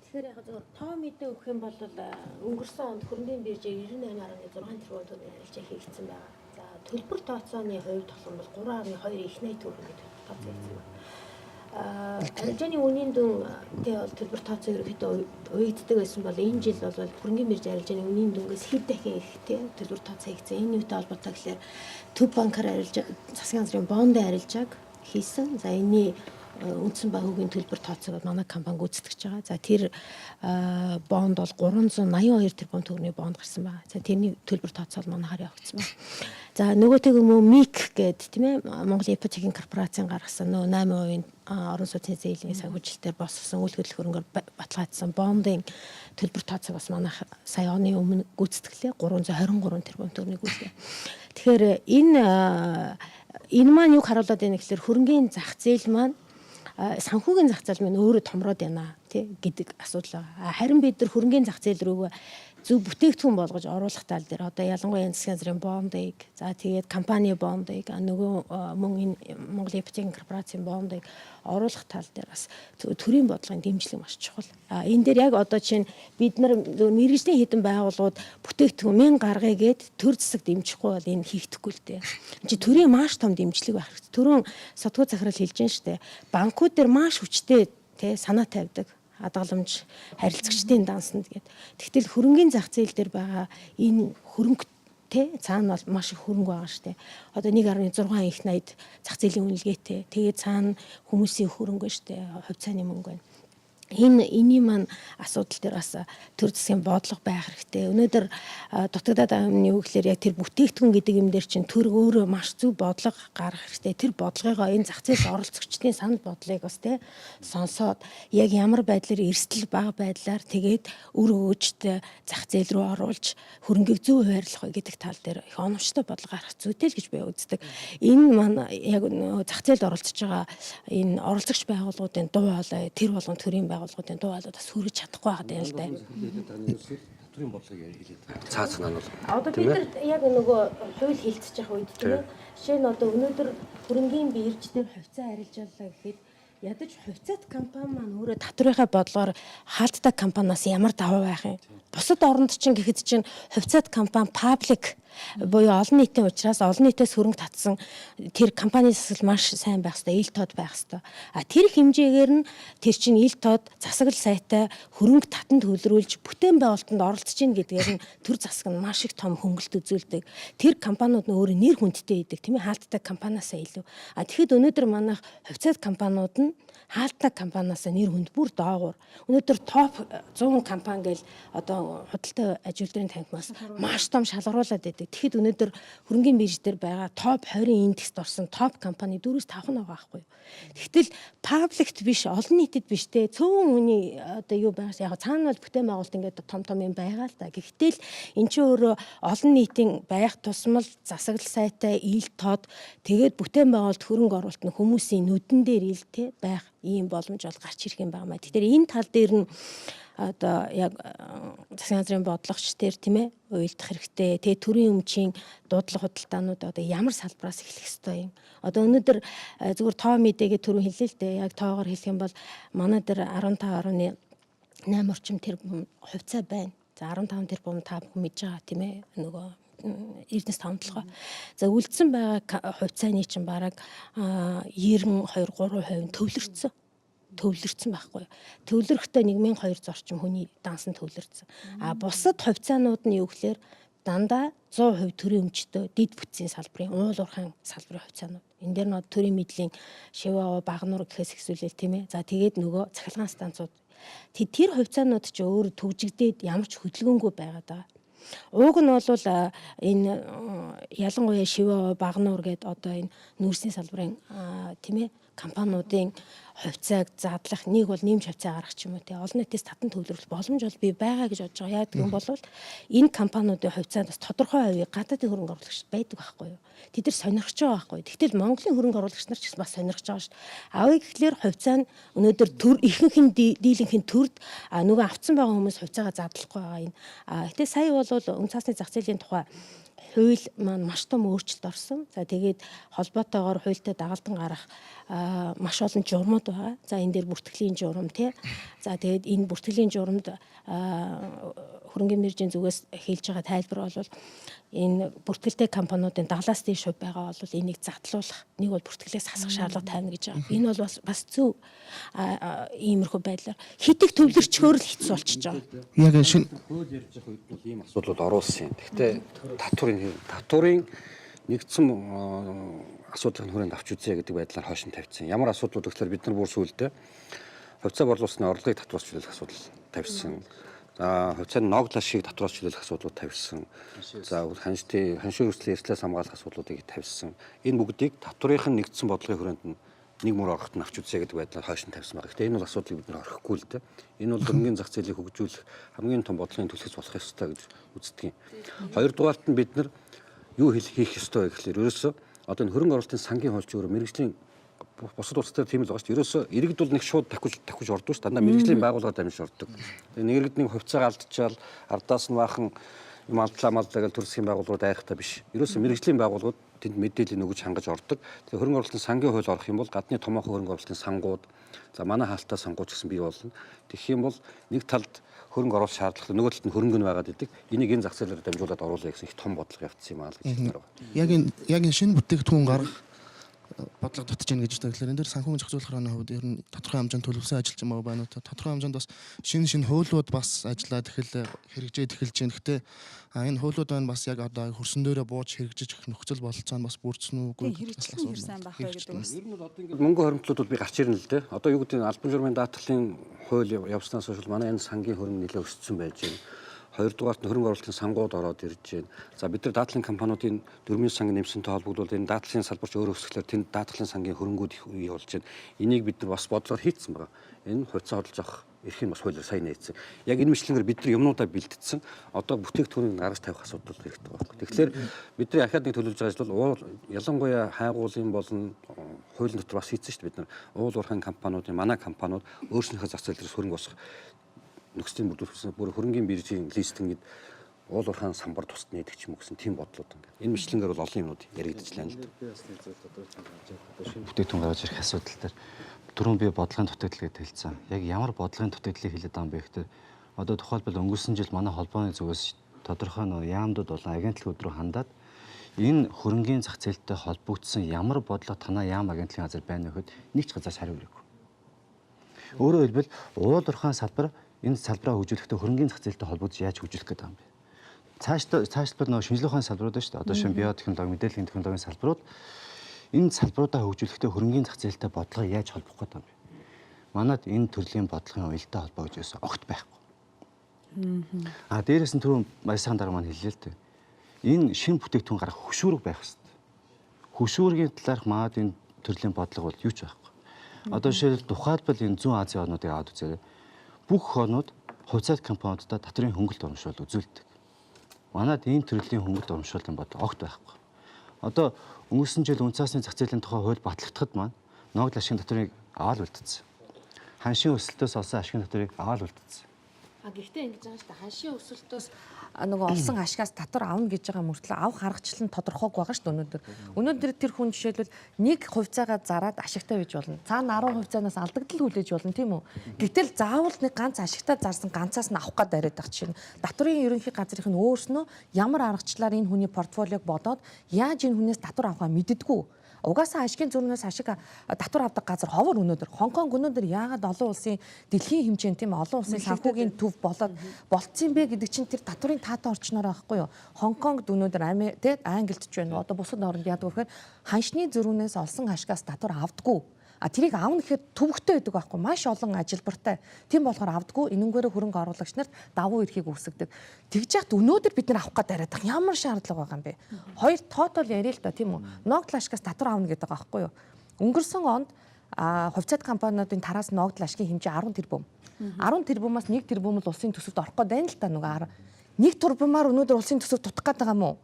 Тэгэхээр яг зөв тоо мэдээ өгөх юм бол өнгөрсөн онд хөрөнгөний биржээр 98.6 тэрбум төгрөгийн арилжаа хийгдсэн байгаа. За төлбөр тооцооны хувьд болох юм бол 3.2 их 80 төгрөг төлбөр тооцоо хийгдсэн байна. Арилжааны үнийн дүн тий бол төлбөр тооцоо ерөнхийдөө уягддаг байсан бол энэ жил бол хөрөнгөний бирж арилжааны үнийн дүнгээс хэд дахин их тий төлбөр тооцоо хийгдсэн. Энэ юутай холбоотой гэхээр Төв банкар арилжаа засгийн газрын бондын арилжааг хийсэн. За энэний үндсэн банкын төлбөр тооцоог манай компани гүйцэтгэж байгаа. За тэр бонд бол 382 тэрбум төгрөгийн бонд гарсан байна. За тэрний төлбөр тооцоол манайхаар явагдсан байна. За нөгөөтэйг мөн МИК гэдэг, тийм ээ, Монголын ипотекийн корпорацийн гаргасан нөө 8% орон сууцны зээлийн санхүүжилтээр босгосон үйл хөдлөх хөрөнгөөр баталгаажсан бондын төлбөр тооцоог бас манайх сая оны өмнө гүйцэтгэлээ, 323 тэрбум төгрөгийн гүйцэтгэв. Тэгэхээр энэ маань юг харуулад байна гэхээр хөрөнгийн зах зээл маань, санхүүгийн зах зээл маань өөрөө томроод байна тий гэдэг асуудал байгаа. Харин бид нар хөрөнгийн зах зээл рүүгээ зөв бүтээгдэхүүн болгож оруулах тал дээр одоо ялангуяа янз засгийн газрын бондыг, за тэгээд компани бондыг, нөгөө мөн энэ Монгол ипотекийн корпорацийн бондыг оруулах тал дээр бас төрийн бодлогын дэмжлэг маш чухал. А энэ дээр яг одоо чинь бид нар мэргэжлийн хэдэн байгууллагууд бүтээгдэхүүн мэн гаргая гэд төр засаг дэмжихгүй бол энэ хийгдэхгүй л дээ. Энд чи төрийн маш том дэмжлэг байх хэрэгтэй. Түрүүн сотгоо захирал хэлж дээ штэ. Банкуд дээр маш хүчтэй тэ санаа тавьдаг хадгаламж харилцагчдын дансанд гээд. Тэгтэл хөрөнгийн зах зээл дээр байгаа энэ хөрөнгө тэ цаана бол маш их хөрөнгө байгаа штэ. Одоо 1.6 их 80 зах зээлийн үнэлгээтэй. Тэгээд цаана хүмүүсийн хөрөнгө штэ, хувьцааны мөнгө байна. Энэний маань асуудал дээр бас төр засгийн бодлого байх хэрэгтэй. Өнөөдөр дутагдаад байгаа юм нь юу гэхээр яг тэр бүтээгдэхүүн гэдэг юм дээр чинь төр өөрөө маш зөв бодлого гаргах хэрэгтэй. Тэр бодлогыгоо энэ зах зээлд оролцогчдын санал бодлыг бас тэ сонсоод яг ямар байдлаар эрсдэл бага байдлаар тэгээд үр өгөөжтэй зах зээл рүү оруулж хөрөнгийг зөв хуваарлах вэ гэдэг тал дээр их оновчтой бодлого гаргах зүйтэй л гэж би үздэг. Энэ маань яг зах зээлд оролцож байгаа энэ оролцогч байгууллагуудын дуу хоолой, тэр болгон төрийн байгууллагуудын дуу хоолой бас хүргэж чадахгүй байгаа юм л да. Төрийн бодлогыг хэлээд байгаа. Цаа цаанаа нь бол Одоо бид нар яг нөгөө хууль хилцэж явах үед, тийм ээ. Жишээ нь одоо өнөөдөр хөрөнгийн бирж дээр хувьцаа арилжаалаа гэхэд ядаж хувьцаат компани маань өөрөө татврынхаа бодлогоор хаалттай компаниас ямар давуу байх юм. Бусад оронд чинь гэхэд чинь хувьцаат компани public буюу олон нийтийн учраас олон нийтээс хөрөнгө татсан тэр компани засаглал маш сайн байх хэвээр, ил тод байх хэвээр. А тэр хэмжээгээр нь тэр чинь ил тод засаглал сайтай хөрөнгө татан төвлөрүүлж бүтээн байгуулалтанд оролцож гин гэдгээр нь төр засаг нь маш их том хөнгөлт үзүүлдэг. Тэр компаниуд нь өөрөө нэр хүндтэй идэг, тийм ээ, хаалттай компаниасаа илүү. А тэгэхэд өнөөдөр манайх хувьцаат компаниуд нь хаалттай компаниасаа нэр хүнд бүр доогуур. Өнөөдөр топ 100 компани гээл одоо худалдаа аж үйлдвэрийн танхимаас маш том шалгаруулад байдаг. Тэгэхэд өнөөдөр хөрөнгийн бирж дээр байгаа топ 20 индекст орсон топ компани 4-5 нь байгаа байхгүй юу. Тэгтэл public т биш, олон нийтэд биш те, цөөн хүний одоо юу байгаас яг цаана бол бүтээн байгуулалт ингээд том том юм байгаа л да. Гэхдээ л эн чинь өөрөө олон нийтийн байх тусмал засаглал сайтай ил тод тэгээд бүтээн байгуулалт хөрөнгө оруулалт нь хүмүүсийн нүдэн дээр ил те байх ийм боломж бол гарч ирэх юм байна. Тэгэхээр энэ тал дээр нь одоо яг засгийн газрын бодлогоч дээр, тийм ээ, уйлдах хэрэгтэй. Тэгээ төрийн өмчийн дуудлага худалдаанууд одоо ямар салбараас эхлэх ёстой юм. Одоо өнөөдөр зүгээр тоо мэдээгээ түрүү хэллээ л дээ. Яг тоогоор хэлэх юм бол манай дээр 15.8 орчим тэрбум хувьцаа байна. За 15 тэрбум та бүхэн мэдж байгаа, тийм ээ, нөгөө Эрдэнэс тавталгаа. За үлдсэн байгаа хувьцааны чинь бараг 92 3% нь төвлөрсөн. Төвлөрсөн байхгүй юу. Төвлөрөхдөө 1200 орчим хүний дансан төвлөрсөн. А бусад хувьцаанууд нь юу гэхээр дандаа 100% төрийн өмчтөө дид бүтцийн салбарын уул уурхайн салбарын хувьцаанууд. Энэ дээр нь төрийн мэдлийн Шиваа, Багнуур гэхээс ихсүүлээл, тийм ээ. За тэгээд нөгөө цахилгаан станцууд. Тэр хувьцаанууд ч өөр төгжигдээд ямар ч хөдөлгөөнгүй байгаад байгаа. Ууг нь бол энэ ялангуяа Шиваа, Багнуур гээд одоо энэ нүүрсний салбарын, тийм ээ, компаниудын хувьцааг задлах, нэг бол нэмж хувьцаа гаргах ч юм уу те, олон нийтээс татан төвлөрөх боломж бол бий байгаа гэж бодож байгаа. Яадаг юм бол энэ компаниудын хувьцаанд бас тодорхой хувийг гадаадын хөрөнгө оруулагч байдаг байхгүй юу? Тэд нар сонирхож байгаа байхгүй юу? Тэгтэл Монголын хөрөнгө оруулагч нар ч гэсэн бас сонирхож байгаа шүү дээ. Авъя гэхлээр хувьцаа нь өнөөдөр төр ихэнх нь дийлэнх нь төрд нөгөө авцсан байгаа хүмүүс хувьцаагаа задлахгүй байгаа энэ. Гэтэ сая бол үнэ цаасны зах зээлийн тухай хууль маань маш том өөрчлөлт орсон. За тэгээд холбоотойгоор хуультай дагалдан гарах маш олон журмууд байгаа. За энэ дээр бүртгэлийн журам тий. За тэгээд энэ бүртгэлийн журамд хөрөнгөний биржийн зүгээс хэлж байгаа тайлбар бол энэ бүртгэлтэй компаниудын 70-аас дээш хувь байгаа бол энийг задлуулах, нэг бол бүртгэлээс хасах шаардлага тавина гэж байгаа. Энэ бол бас зөв иймэрхүү байдлаар хитэг төвлөрчхөөр л хэцүү болчихж байгаа. Яг шинэ хууль ярьж байгаа үед бол ийм асуудлууд оруулсан юм. Гэхдээ татварын нэгдсэн асуудлын хүрээнд авч үзье гэдэг байдлаар хойш нь тавьсан. Ямар асуудлууд гэхээр бид нар бүр сүүлдээ хувьцаа борлуулсны орлогыг татвараас чөлөөлөх асуудал тавьсан. За хувьцааны ногдол ашгийг татвараас чөлөөлөх асуудлууд тавьсан. За ханшийн ханшийн өрсөлдлийн эрсдлээс хамгаалах асуудлуудыг тавьсан. Энэ бүгдийг татврын нэгдсэн бодлогын хүрээнд нь нэг мөр ороход нь авч үзье гэдэг байдлаар хойш нь тавьсан байна. Гэхдээ энэ бол асуудлыг бид нар орхихгүй л дээ. Энэ бол хөрөнгөний зах зээлийг хөгжүүлэх хамгийн том бодлогын түлхэц болох ёстой гэж үздэг юм. Хоёрдугаарт нь бид нар юу хийх ёстой вэ гэхлээр ерөөсөө одоо энэ хөрөнгө оруулалтын сангийн хуульч өөрөө мэргэжлийн бусад улс дээр тийм л байгаа шүү дээ. Ерөөсөө иргэд бол нэг шууд давхиж ордгүй шүү. Дандаа мэргэжлийн байгууллагаар дамжиж ордог. Тэгээ нэг иргэд нэг хувьцаагаа алдчихаал ардаас нь баахан юм алдлаа малдлаа гэж төрсгийн байгууллагууд айхтаа биш. Ерөөсөө мэргэжлийн байгууллагууд тэнд мэдээлэл өгөж хангаж ордог. Тэгээ хөрөнгө оруулалтын сангийн хууль орох юм бол гадны томоохон хөрөнгө оруулалтын сангууд, за манай хаалттай сангууд ч гэсэн бий болно. Тэгэх юм бол нэг талд хөрөнгө оруулах шаардлагатай, нөгөө талд нь хөрөнгө нь байгаад идэг. Энийг энэ зах зээлээр дамжуулаад оруулъя гэсэн их том бодлого явцсан юм аа л гэж хэлмээр байна. Яг энэ шинэ бүтээгдэхүүн гаргах бодлого дутж гин гэж байна. Тэгэхээр энэ дээр санхүүгийн зохицуулах хорооны хувьд ер нь тодорхой хэмжээнд төлөвлөсөн ажиллаж байгаа байна уу? Тодорхой хэмжээнд бас шинэ хуулиуд бас ажиллаад хэрэгжээд эхэлж байна. Гэхдээ энэ хуулиуд маань бас яг одоо хөрсөн дээрээ бууж хэрэгжиж их нөхцөл бололцоо нь бас бүрдсэн үгүй гэдэг бас асуулт. Сайн байх вэ гэдэг бас. Ер нь бол одоо ингээд мөнгө хоримтлууд бол би гарч ирнэ л дээ. Одоо юу гэдэг нь албан журмын даатгалын хууль явснаас хойш манай энэ сангийн хөрөнгө нэлээд өссөн байж байна. Хоёрдугаарт нь хөрөнгө оруулалтын сангууд ороод ирж байна. За бид нар даатгалын компаниудын дөрмийн санг нэмсэнтэй холбогдвол энэ даатгалын салбарч өөр өсгөлөөр тэнд даатгалын сангийн хөрөнгүүд их үе болж байна. Энийг бид нар бас бодлогоор хийцэн байгаа. Энэ хувьцаа хөдөлж авах эрх нь бас хуулиар сайн нээсэн. Яг энэ мэтлэнгээр бид нар юмнуудаа бэлтгэсэн. Одоо бүтээгдэхүүнийг гаргаж тавих асуудал хэрэгтэй байгаа. Тэгэхээр бидний ахаад нэг төлөвлөж байгаа ажил бол ялангуяа хайгуулын болон хуулийн дотор бас хийцэн шүү дээ бид нар. Уул уурхайн компаниудын манай компаниуд өөрсдийнхөө зах зээл дээрс хөрөнгө босгох нөхцөлийн бүрдүүлсэн бүр хөрөнгөний биржийн листингэд уул уурхайн самбар тусад нээдэг ч юм уу гэсэн тийм бодлууд ингээд. Энэ мэтлэнгээр бол олон юмнууд яригдчихлаа л да. Би бас нэг зүйл тодорхойлж байгаа. Шинэ бүтээгдэхүүн гаргаж ирэх асуудал дээр түрүүн би бодлогын дутагдал гэж хэлсэн. Яг ямар бодлогын дутагдлыг хэлээд байгаа юм бэ гэхээр одоо тухайлбал өнгөрсөн жил манай холбооны зүгээс тодорхой нөө яамдууд болон агентлагууд руу хандаад энэ хөрөнгөний зах зээлтэй холбогдсон ямар бодлого танаа яам агентлагийн газар байна вэ гэхэд нэг ч газар хариу ирээгүй. Өөрөөр хэлбэл уул уурхайн салбар энэ салбараа хөгжүүлэхдээ хөрөнгөний зах зээлтэй холбогдож яаж хөгжүүлэх гэдэг юм бэ? Цаашдаа нөгөө шинжилгээ ухааны салбарууд байна шүү дээ. Одоо шинэ биотехнологи, мэдээллийн технологийн салбарууд энэ салбаруудаа хөгжүүлэхдээ хөрөнгөний зах зээлтэй бодлого яаж холбох гэдэг юм бэ? Манад энэ төрлийн бодлогын уялдаа холбоо гэж юусэн огт байхгүй. А дээрээс нь түрүүн Баясахан дарга маань хэллээ л дээ. Энэ шинэ бүтээгдэхүүн гаргах хөшүүрэг байх хэрэгтэй. Хөшүүргийн талаарх манад энэ төрлийн бодлого бол юу ч байхгүй. Одоо жишээлбэл тухайлбал энэ зүүн Азийн орнуудыг аваад үзээрэй. Бүх орнууд хувьцаат компаниудад татврын хөнгөлт урамшуул үзүүлдэг. Манад ийм төрлийн хөнгөлт урамшууллын бодлого огт байхгүй. Одоо өнгөрсөн жил үнэ цаасны зах зээлийн тухай хууль батлагдахад маань ногдол ашигын татврыг аваад үлдсэн. Ханшийн өсөлтөөс олсон ашигын татврыг аваад үлдсэн. А гэхдээ ингэж байгаа шүү дээ. Ханшийн өсөлтөөс нөгөө олсон ашигаас татвар авна гэж байгаа мөртлөө авах аргачлал нь тодорхойгүй байгаа шүү дээ өнөөдөр. Өнөөдөр тэр хүн жишээлбэл нэг хувьцаагаа зараад ашигтай байж болно. Цаана 10 хувьцаанаас алдагдал хүлээж болно тийм үү? Гэтэл заавал нэг ганц ашигтай зарсан ганцаас нь авах гээд бариад байх чинь. Татврын ерөнхий газрынх нь өөрснөө ямар аргачлалаар энэ хүний портфолиог бодоод яаж энэ хүнээс татвар авахаа мэддэггүй. Угаасаа ашигын зүрнээс ашиг татвар авдаг газар ховор өнөөдөр. Хонконг өнөөдөр яагаад олон улсын дэлхийн хэмжээнд тийм олон улсын санхүүгийн төв болоод болцсон бэ гэдэг чинь тэр татврын таатай орчноор байхгүй юу? Хонконгд өнөөдөр тий Англид ч байна. Одоо бусад оронд яадаг вэ гэхээр ханшны зөрүүнээс олсон ашигаас татвар авдаггүй. А тэрийг авна гэхээр төвөгтэй байдаг байхгүй маш олон ажилбартай. Тийм болохоор авдаггүй. Энэнгээрээ хөрөнгө оруулагч нарт давуу эрхийг үүсгэдэг. Тэгж яхад өнөөдөр бид нар авах гээд бариад байгаа. Ямар шаардлага байгаа юм бэ? Хоёр тоотол яриа л да тийм үү? Ногдол ашигаас татвар авна гэдэг байгаа байхгүй юу? Өнгөрсөн онд хувьцаат компаниудын тараас ногдол ашигын хэмжээ 10 тэрбум. 10 тэрбумаас 1 тэрбум л улсын төсөвт орох гээд байна л та нөгөө 1 тэрбумаар өнөөдөр улсын төсөв тутах гээд байгаа юм уу?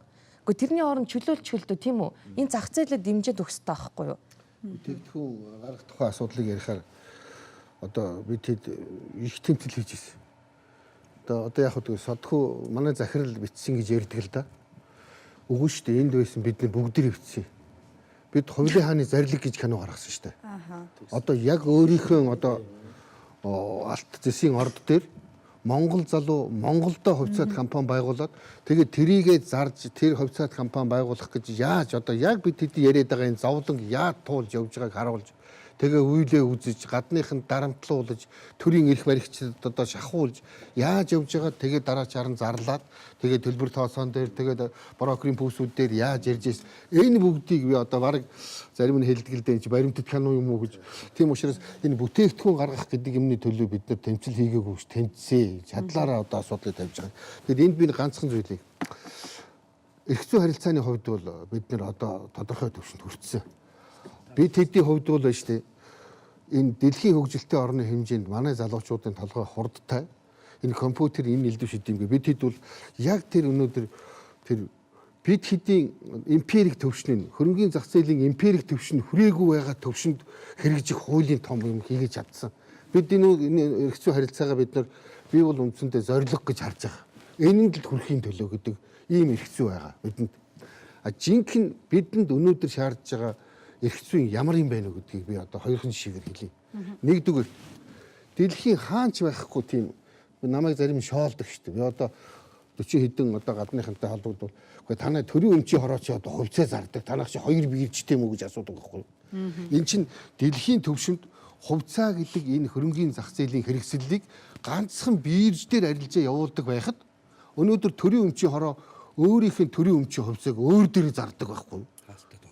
Гэхдээ тэрний оронд чөлөөлч хөлдөө тийм үү? Энэ зах зээлээ дэмжиж өгөх хэрэгтэй байхгүй юу? Бүтээгдэхүүн гаргах тухай асуудлыг ярихаар одоо бид хэд их тэмцэл хийж ирсэн. Одоо яг хөө содхоо манай захирал бичсэн гэж ярьдаг л да. Үгүй шүү дээ, энд байсан бидний бүгд бичсэн. Бид хувлын хааны зарлиг гэж кино гаргасан шүү дээ. Одоо яг өөрийнхөө одоо алт зэсийн орд дээр Монгол залуу Монголдо хувьцаат компани байгуулад тэгээд тэрийгээ зарж тэр хувьцаат компани байгуулах гэж яаж одоо яг бид тэд яриад байгаа энэ зовлон яаж туулж явж байгааг харуулж Тэгээ үйлээ үзэж, гадныхын дарамтлуулж, төрийн эрх баригчдад одоо шахуулж яаж явж байгаа тэгээ дараа чаар нь зарлаад тэгээ төлбөр тооцоон дээр тэгээд брокерийн пүүсүүд дээр яаж ярьж ирсэн. Энэ бүгдийг би одоо бараг зарим нь хэлдэг л дээ чи баримтат кино юм уу гэж. Тийм учраас энэ бүтээгдэхүүн гаргах гэдэг юмны төлөө бид нар тэмцэл хийгээгүй ш тэмцээ. Чадлаараа одоо асуудлыг тавьж байгаа. Тэгэд энд би ганцхан зүйлийг эрх зүйн харилцааны хувьд бол бид нар одоо тодорхой түвшинд хүрсэн. Би тэдний хувьд бол байна шүү дээ. Энэ дэлхийн хөгжилтэй орны хэмжээнд манай залуучуудын толгой хурдтай. Энэ компьютер энэ элдв шидэмгээ бид хэд бол яг тэр өнөөдөр тэр бид хэдийн эмпирик төвшин нь хөрөнгийн зах зээлийн эмпирик төвшин хүрээгүй байгаа төвшөнд хэрэгжих хуулийн том юм хийгэж чадсан. Бид энэ эрх зүйн харилцаагаа бид нар би бол үндсэндээ зорилго гэж харж байгаа. Энэ нь л хүрэхийн төлөө гэдэг ийм эрх зүй байгаа бидэнд. А жинхэнэ бидэнд өнөөдөр шаардж байгаа эрх зүйн ямар юм байна вэ гэдгийг би одоо хоёрхан жишээгээр хэлье. Нэгдүгээр дэлхийн хаанч байхгүй тийм намайг зарим шоолдог шүү дээ. Би одоо 40 хэдэн одоо гадныхантай холбогдвол үгүй танай төрийн өмчийн хороо чи одоо хувьцаа зардаг. Танах чи хоёр биелжтэй юм уу гэж асуудаг байхгүй юу? Энэ чинь дэлхийн төвшөнд хувьцаа гэдэг энэ хөрөнгийн зах зээлийн хэрэгсэлийг ганцхан бирж дээр арилжаа явуулдаг байхад өнөөдөр төрийн өмчийн хороо өөрийнх нь төрийн өмчийн хувьцааг өөр дээр зардаг байхгүй юу?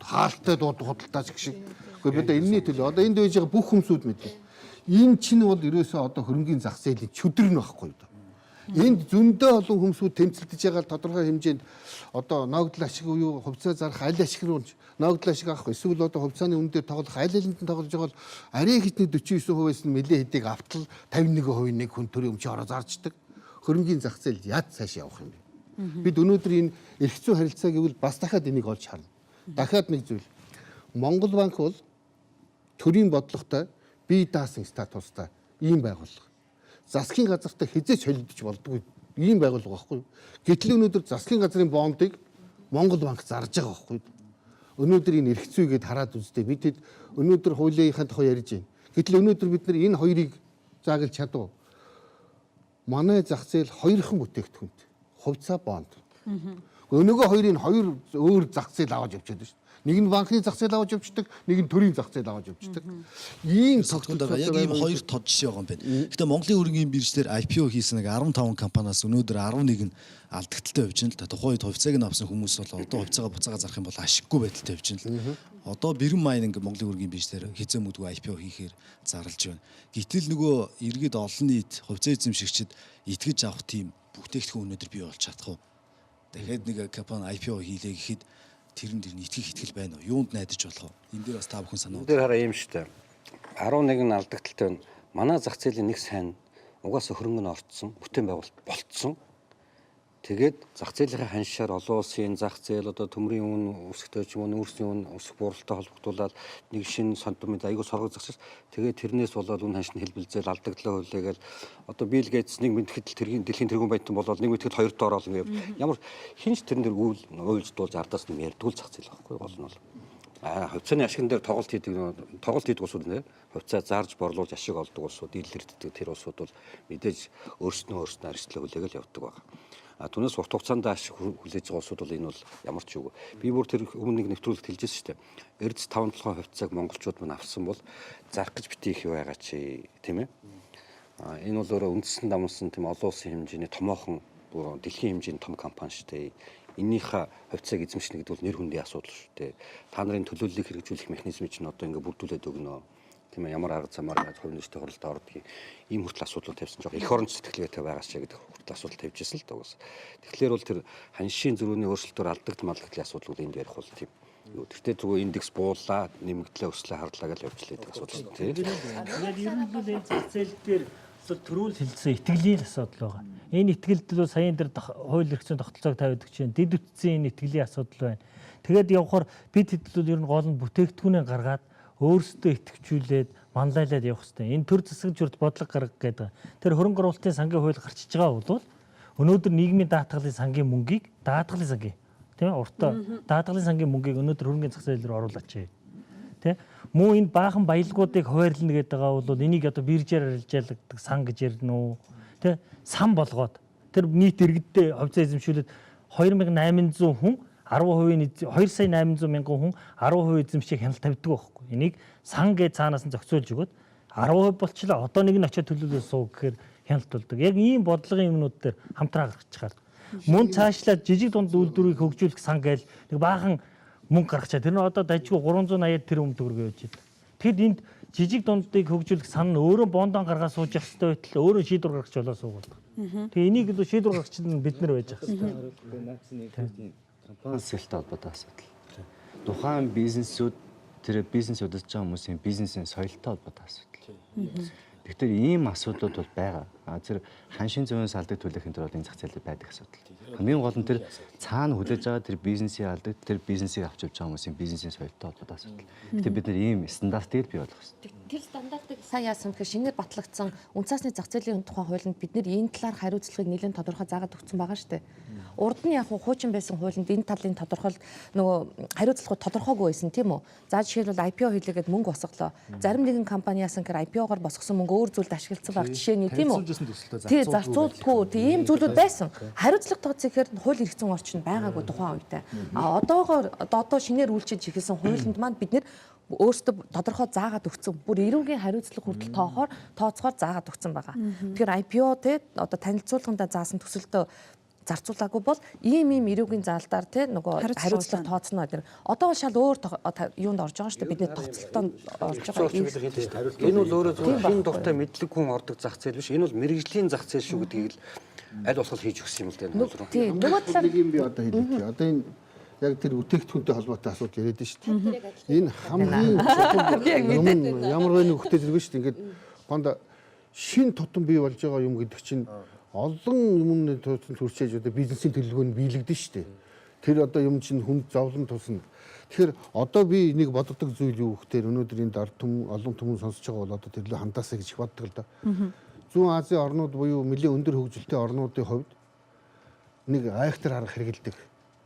Хаалтай дуудах худалдаач гэх шиг. Гэхдээ бид энэний төлөө одоо энд байж байгаа бүх хүмүүсүүд мэднэ. Энэ чинь бол ерөөсөө одоо хөрөнгийн зах зээлийн чөдөр нь байхгүй юу? Энд зөндөө олон хүмүүсүүд тэмцэлдэж байгаа тодорхой хэмжээнд одоо ногдол ашиг буюу хувьцаа зарах аль ашиг руу ногдол ашиг авах эсвэл одоо хувьцааны үн дээр тоглох аль алинд нь тоглож байгаа бол арай хэдний 49%-ээс нь нэлээд хэдийг автал 51% нэг хүн төрийн өмчийн хороо зарждаг. Хөрөнгийн зах зээл яд цааш явах юм бэ? Бид өнөөдөр энэ эрх зүйн харилцаа гэвэл бас дахиад энийг олж харна. Дахиад нэг зүйл. Монгол банк бол төрийн бодлоготой бие даасан статустай ийм байгууллага. Засгийн газартай хизээч холилдож болдгоо ийм байгууллага байхгүй юу? Гэтэл өнөөдөр засгийн газрын бондыг Монгол банк зарж байгаа байхгүй юу? Өнөөдөр энэ эрх зүй гэд хараад үзтээ. Бид хэд өнөөдөр хуулийнхаа тухай ярьж байна. Гэтэл өнөөдөр бид нар энэ хоёрыг заагалж чадав. Манай зах зээл хоёрхан бүтээгдэхүүнт. Хувьцаа бонд. Нөгөө хоёрын хоёр өөр зах зээл аваад явчихад байна шүү дээ. Нэг нь банкны зах зээл аваад явчихдаг, нэг нь төрийн зах зээл аваад явчихдаг. Ийм тогтмол байгаа. Яг ийм хоёр тод жишээ байгаа юм байна. Гэтэ Монголын хөрөнгийн биржлэр IPO хийсэн нэг 15 компаниас өнөөдөр 11 нь алдагдaltaй явж байна л да. Тухайн үед хувьцааг нь авсан хүмүүс бол одоо хувьцаагаа буцаага зарах юм бол ашиггүй байдалтай явж байна л. Одоо Бэрэн майнинг Монголын хөрөнгийн биржлэр хизээ мүдгүй IPO хийхээр зарлж байна. Гэтэл нөгөө иргэд олон нийт хувьцаа эзэмшигчид итгэж авах тийм бүтээгдэхүүн өнөөдөр бий болж чадах уу? Дахиад нэг компани IPO хийлээ гэхэд тэрэн дээр нь итгэх итгэл байна уу? Юунд найдаж болох вэ? Энэ дээр бас та бүхэн санаа. Энэ дээр хараа юм шүү дээ. 11 нь алдагдaltaй байна. Манай зах зээлийн нэг сайн угаасаа хөрөнгө нь орцсон, бүтээн байгуулалт болцсон. Тэгээд зах зээлийнхээ ханшаар олон улсын зах зээл одоо төмрийн үн өсөхтэй ч юм уу нүүрсний үн өсөх бууралтай холбогдуулаад нэг шинэ сантиметр айгүй соргог зах зээл. Тэгээд тэрнээс болоод үн ханш нь хэлбэлзээл алдагдлаа хүлээгээл одоо Билл Гейтс нэг мэдхэд л тэргийн дэлхийн тэргүүн баятан болоод нэг мэдхэд хоёр доор олон юм. Ямар хинч тэрэн дээр үйл уйлж дуулж ардаас нь ярьдгүй зах зээл байхгүй гол нь бол. Хувьцааны ашигн дээр тоглолт хийдэг улсууд нэ хувьцаа зарж борлуулж ашиг олдог улсууд дийлэрддэг тэр улсууд бол мэдээж өөрснөө арьслаа хүлээгээл явдаг баг. Түүнээс урт хугацаанд ашиг хүлээж байгаа улсууд бол энэ бол ямар ч үгүй. Би бүр тэр өмнө нэг нэвтрүүлэгт хэлжсэн шүү дээ. Эрдэс 5-7 хувьцааг монголчууд мань авсан бол зарах гэж битгий их байгаа чи тийм ээ. Энэ бол өөрөө үндсэн дамнсан тийм олон улсын хэмжээний томоохон дэлхийн хэмжээний том компани шүү дээ. Эннийхээ хувьцааг эзэмшнэ гэдэг бол нэр хүндийн асуудал шүү дээ. Та нарын төлөөллийг хэрэгжүүлэх механизмыг чинь одоо ингээ бүрдүүлээд өгнө. Тийм ээ, ямар арга замаар хувь нээжтэй хуралдаа ордгийг ийм хүртэл асуудал тавьсан жоох эх орон сэтгэлгээтэй байгаас ч гэдэг хүртэл асуудал тавьж ирсэн л даа. Тэгэхээр бол тэр ханшийн зөрүүний өөрчлөлтөөр алдагдал малдагдлын асуудлууд энд ярих бол тийм. Юу тэртээ зүгээр индекс буулаа, нэмэгдлээ, өслөө харлаа гэж явж лээ асуудал тийм. Тэгээд ер нь бол энэ зах зээл дээр төрүүл хэлсэн итгэлийн асуудал байгаа. Энэ итгэлд бол саяын дээр хууль эрх зүйн тогтолцоог тавиад өгч байна. Дэд үтцийн энэ итгэлийн асуудал байна. Тэгээд явхаар бид хэдлүүд ер нь гол нь бүтээгдэхүүнээ гаргаад өөрсдөө итгэвчүүлээд манлайлаад явах хэрэгтэй. Энэ төр засгийн зүрт бодлого гаргах гэдэг. Тэр хөрөнгө оруулалтын сангийн хууль гарчиж байгаа бол өнөөдөр нийгмийн даатгалын сангийн мөнгийг даатгалын сангийн тийм ээ уртаа даатгалын сангийн мөнгийг өнөөдөр хөрөнгөний зах зээл рүү оруулаач. Тэ? Мөн энэ баахан баялгуудыг хуваарлна гэдэг байгаа бол энийг одоо биржээр арилжаалагдаг сан гэж ярина уу? Тэ? Сан болгоод тэр нийт иргэдтэй хувьцаа эзэмшүүлээд 2800 хүн 10% 2 сая 800 мянган хүн 10% эзэмшийг хяналт тавьдаг байхгүй. Энийг сан гэж цаанаас нь зохицуулж өгөөд 10% болчлоо. Одоо нэг нь очиод төлөвлөө суу гэхээр хяналт болдог. Яг ийм бодлогын юмнууд дээр хамтраа гаргачихаар. Мөн цаашлаад жижиг дунд үйлдвэрийг хөгжүүлэх сан гээл нэг баахан мөнгө гаргачаа. Тэр нь одоо дажгүй 380 тэрбум төгрөг явж байна. Тэгэд энд жижиг дундыг хөгжүүлэх сан нь өөрөө бондон гаргаа сууж явах хэрэгтэй байтал өөрөө шийдвэр гаргах болоо суугаад. Тэгээ энийг л шийдвэр гаргагч нь бид нар байж ах хэрэгтэй. Компани холбоотой асуудал. Тухайн бизнесүүд тэр бизнес удирдах байгаа хүмүүсийн бизнесийн соёлтой холбоотой асуудал. Тэгэхээр ийм асуудлууд бол байгаа. А тэр ханшин зүйн салдаг төлөх энэ төр бол энэ зах зээлд байдаг асуудал. Хамгийн гол нь тэр цаана хүлээж байгаа тэр бизнесийн алдаг, тэр бизнесийг авч явж байгаа хүмүүсийн бизнесийн соёлтой холбоотой асуудал. Тэгэхээр бид нар ийм стандартыг бий болгох хэрэгтэй. Тэр стандартыг сайн яасан гэхээр шинээр батлагдсан үнэ цаасны зах зээлийн тухай хуулинд бид нэр энэ талаар хариуцлагыг нэлээд тодорхой заагаад өгсөн байгаа шүү дээ. Урд нь яг хуучин байсан хуулинд энэ талын тодорхойлолт нөгөө хариуцлагууд тодорхойгүй байсан тийм үү? За жишээлбэл IPO хийлээгээд мөнгө босголоо. Зарим нэгэн компани яасан гэхээр IPO-гоор босгосон мөнгө өөр зүйлд ашигласан байх жишээ нь тийм үү? Тий, зарцуулдаггүй. Тий, ийм зүйлүүд байсан. Хариуцлага тооцох гэхээр хууль эрх зүйн орчин байгаагүй тухайн үедээ. А одоогоор одоо шинээр үйлчилж эхэлсэн хуулинд маань бид нэр өөрсдөө тодорхой заагаад өгсөн. Бүр эрүүгийн хариуцлага хүртэл тооцохоор заагаад өгсөн байгаа. Тэгэхээр IPO те одоо танилцуулгандаа заасан төсөлдөө зарцуулаагүй бол ийм эрүүгийн заалдаар те нөгөө хариуцлага тооцно гэдэг. Одоо бол шал өөр юунд орж байгаа шүү дээ. Бидний тогтолцоонд орж байгаа. Энэ бол өөрөө зөвхөн хин дуртай мэдлэг хүн ордог зах зээл биш. Энэ бол мэрэгжлийн зах зээл шүү гэдгийг л аль болох хийж өгсөн юм л дээ. Тийм. Нөгөө талаар нэг юм би одоо хэлчихье. Одоо энэ яг тэр бүтээгдэхүүнтэй холбоотой асуудал яриад шүү дээ. Энэ хамгийн чухал юм ямар вэ нөхдөж зэрэг шүү дээ. Ингээд гонд шин тутам бий болж байгаа юм гэдэг чинь олон юмны туусан төрчээж одоо бизнесийн төлөвлөгөө нь биелэгдэн шүү дээ. Тэр одоо юм чинь хүнд зовлон тусна. Тэгэхээр одоо би нэг боддог зүйл юу гэхээр өнөөдөр энд ард түмэн олон түмэн сонсож байгаа бол одоо тэрлүү хандаасаа гэж их боддог л да. Зүүн Азийн орнууд буюу нэлээд өндөр хөгжилтэй орнуудын хувьд нэг айхтар арга хэрэгэлдэг.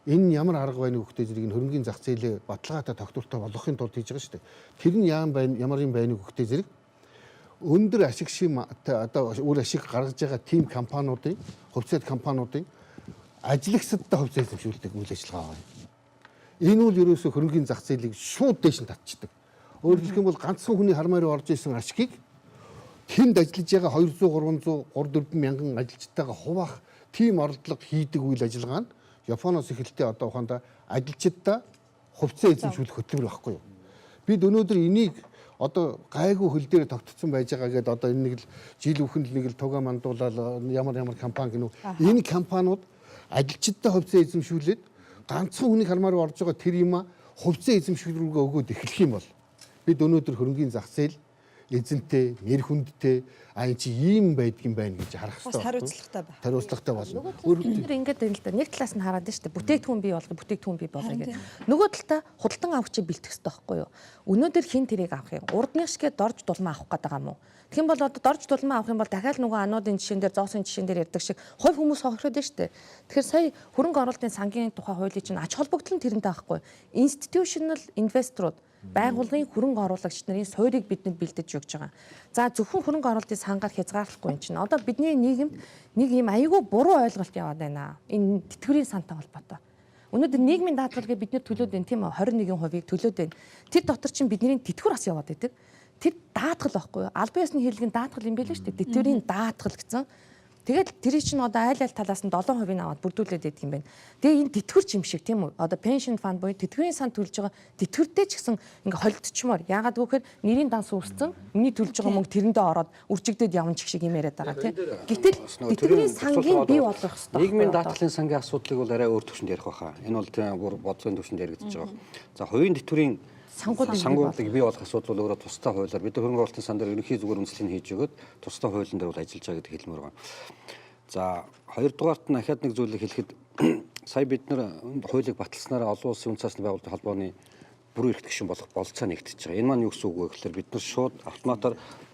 Энэ ямар арга байна вэ гэхдээ зэрэг энэ хөрөнгийн зах зээлээ баталгаатай тогтвортой болгохын тулд хийж байгаа шүү дээ. Тэр нь яам байна, ямар юм байна вэ гэхдээ зэрэг өндөр ашиг шим одоо үр ашиг гаргаж байгаа тим компаниудын, хувьцаат компаниудын ажиллагсадтай хувьцаа эзэмшүүлдэг үйл ажиллагаа байна. Энэ үл ерөөсөө хөрөнгийн зах зээлийг шууд дээш нь татчихдаг. Өөрөөр хэлэх юм бол ганцхан хүний хармаар орж исэн ашгийг тэнд ажиллаж байгаа 200, 300, 3 4 мянган ажилчтайгаа хуваах тийм оролдлого хийдэг үйл ажиллагаа нь Японоос эхэлтээ одоо ухаандаа ажилчдаа хувьцаа эзэмшүүлэх хөтөлбөр байхгүй юу? Бид өнөөдөр энийг одоо гайгүй хөл дээр тогтцсон байж байгаа гэдээ одоо энэ нэг л жил үхэнд нэг л туга мандуулаад ямар компани гинүү. Энэ компаниуд ажилчдаа хувьцаа эзэмшүүлээд ганцхан хүний хармаар орж байгаа тэр юма хувьцаа эзэмшүүлрүүгээ өгөөд эхлэх юм бол бид өнөөдөр хөрөнгийн зах зээл эзэнтэй, нэр хүндтэй а энэ чи ийм байдгийн байна гэж харах хэрэгтэй. Бас хариуцлагатай байх. Хариуцлагатай болно. Өөр ингээд байна л да. Нэг талаас нь хараад байна шүү дээ. Бүтээгдэхүүн бий болгоё, бүтээгдэхүүн бий болгоё гэх. Нөгөө талдаа худалдан авахчийг бэлтгэх хэрэгтэй байхгүй юу? Өнөөдөр хэн тэрийг авах юм? Урдных шигээ дорж дулмаа авах гээд байгаа юм уу? Тэгэх юм бол одоо дорж дулмаа авах юм бол дахиад нөгөө ануудын жишээн дээр, зоосын жишээн дээр ярьдаг шиг хувь хүмүүс хохироод байна шүү дээ. Тэгэхээр сая хөрөнгө оруулалтын сангийн тухай хуулийг чинь ач холбогдол нь тэрнтэй байхгүй. Institutional investor-ууд байгууллагын хөрөнгө оруулагч нарын суурийг бидэнд бэлдэж өгч байгаа. За зөвхөн хөрөнгө оруулалтын сангаар хязгаарлахгүй юм чинь. Одоо бидний нийгэмд нэг юм айгүй буруу ойлголт яваад байна. Энэ тэтгэврийн сантай холбоотой. Өнөөдөр нийгмийн даатгалыг бид нэр төлөөд байна тийм үү? 21%-ийг төлөөд байна. Тэр дотор чинь бидний тэтгэвэр бас яваад байдаг. Тэр даатгал байхгүй юу? Албан ёсны хэрэглэгийн даатгал юм билээ шүү дээ. Тэтгэврийн даатгал гэсэн. Тэгээд тэр чинь одоо айл айл талаас нь 7% нь аваад бүрдүүлээд байдаг юм байна. Тэгээ энэ тэтгэвэр юм шиг тийм үү? Одоо pension fund буюу тэтгэврийн сан төлж байгаа тэтгэвртэй ч гэсэн ингээ холигдчихмоор. Яагаад гэвэл нэрийн данс үүссэн, миний төлж байгаа мөнгө тэрэндээ ороод үржигдээд явна ч шиг юм яриад байгаа тийм. Гэтэл тэтгэврийн сангийн бий болгох хэрэгтэй. Нийгмийн даатгалын сангийн асуудлыг бол арай өөр төвшөнд ярих байхаа. Энэ бол тийм бүр бодлогын төвшөнд яригдчихэж байгаа. За хувийн тэтгэврийн сангуудыг бий болох асуудал бол өөрөө тусдай хуулиар бид хөрөнгө оруулалтын сан дээр ерөнхий зүгээр үндэслэлийг хийж өгөөд тусдай хуулийн дээр бол ажиллаж байгаа гэдэг хэлмээр байна. За хоёрдугаарт нь ахаад нэг зүйлийг хэлэхэд сая бид нар хуулийг баталснараа олон улсын үнэ цаасны байгууллагын холбооны бүрэн эрхт гишүүн болох болцоо нэгтэж байгаа. Энэ маань юу гэсэн үг вэ гэхээр бид нар шууд автоматар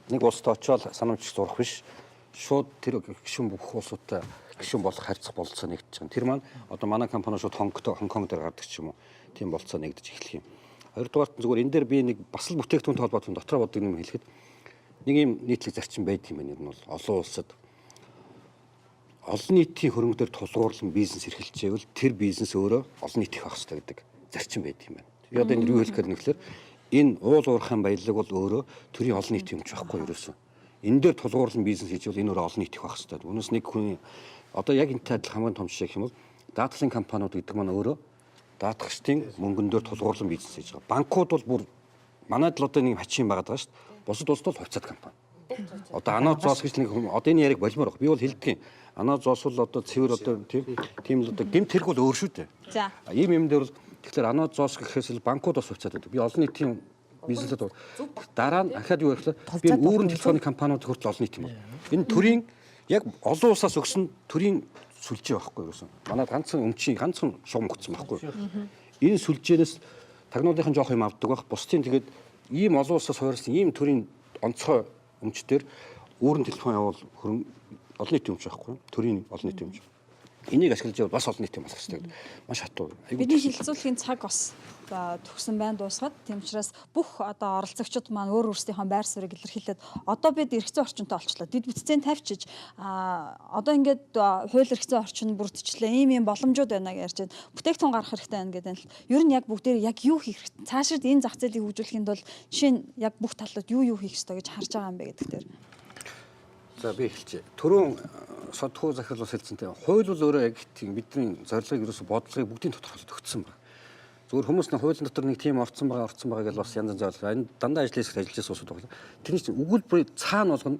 нэг улсад очиод санамж зурах биш. Шууд тэр гишүүн бүх улсуудтай гишүүн болох харьцах болцоо нэгтэж байгаа. Тэр маань одоо манай компани шууд Хонконг дээр гардаг ч юм уу. Тийм болцоо нэгдэж эхлэх юм. Хоёрдугаарт зүгээр энэ дээр би нэг бас л бүтээгдэхүүнтэй холбоотой дотроо боддог юм хэлэхэд нэг юм нийтлэг зарчим байдаг юм байна. Ер нь бол олон улсад олон нийтийн хөрөнгө дээр тулгуурлан бизнес эрхэлжээвэл тэр бизнес өөрөө олон нийт их байх хэрэгтэй гэдэг зарчим байдаг юм байна. Би одоо энэ юу хэлэх гээд нэхлээр Энэ уул уурхайн баялаг бол өөрөө төрийн олон нийтийн өмч байхгүй ерөөсөн. Энэ дээр тулгуурлан бизнес хийж бол энэ өөрөө олон нийт их байх хэрэгтэй. Үүнээс нэг хүний одоо яг энэтэй адилхан хамгийн том жишээ гэх юм бол даатгалын компаниуд гэдэг маань өөрөө даатгагчдын мөнгөн дээр тулгуурлан бизнес хийж байгаа. Банкуд бол бүр манайд л одоо нэг хачин байгаад байгаа шүү дээ. Бусад улсад бол хувьцаат компани. Одоо анаа зоос гэж нэг одоо энэ яриг болмоор баг. Би бол хэлдэг юм. Анаа зоос бол одоо цэвэр одоо тийм л одоо гэмт хэрэг бол өөр шүү дээ. За. Ийм юм дээр бол тэгэхээр анаа зоос гэхээс л банкуд бас хувьцаат байдаг. Би олон нийтийн бизнесэд бол дараа нь ахаад юу гэхээр би үүрэн телефоны компаниуд хүртэл олон нийт юм бол. Энэ төрийн яг олон улсаас өгсөн төрийн сүлжээ байхгүй юу? Манайд ганцхан өмчийн ганцхан шугам өгсөн байхгүй юу? Энэ сүлжээнээс тагнуулынхан жоох юм авдаг байх. Бусдын тэгээд ийм олон улсаас хуваарсан ийм төрийн онцгой өмчтөр үүрэн телефон явуул хөрөн олон нийтийн өмч байхгүй юу? Төрийн олон нийтийн өмч. Энийг ашиглаж явбал бас олон нийтийн болох хэрэгтэй гэдэг. Маш хатуу. Бидний хилцүүлэхийн цаг бас төгсөн байна дуусгаад. Тийм учраас бүх одоо оролцогчид маань өөр өөрсдийнхөө байр суурийг илэрхийлээд одоо бид эрх зүйн орчинтой олчлоо. Дэд бүтцийн тавьчиж одоо ингээд хууль эрх зүйн орчин бүрдчихлээ. Ийм ийм боломжууд байна гэж ярьж байна. Бүтээгдэхүүн гарах хэрэгтэй байна гэдэг нь л ер нь яг бүгдээр яг юу хийх хэрэгтэй. Цаашид энэ зах зээлийг хөгжүүлэхийн тулд жишээ нь яг бүх талууд юу хийх ёстой гэж харж байгаа юм бэ гэдэг дээр. За би эхэлчихье. Түрүүн содхуу захирал бас хэлсэнтэй. Хууль бол өөрөө яг тийм бидний зорилгыг ерөөсө бодлогыг бүгдийг тодорхойлоод өгсөн байна. Зүгээр хүмүүс нь хуулийн дотор нэг тийм орцсон байгаа гэж бас янз янз ойлголоо. Энэ дандаа ажил хэсэгт ажиллаж байсан улсууд байна. Тэрний чинь өгүүлбэр цаана болгоно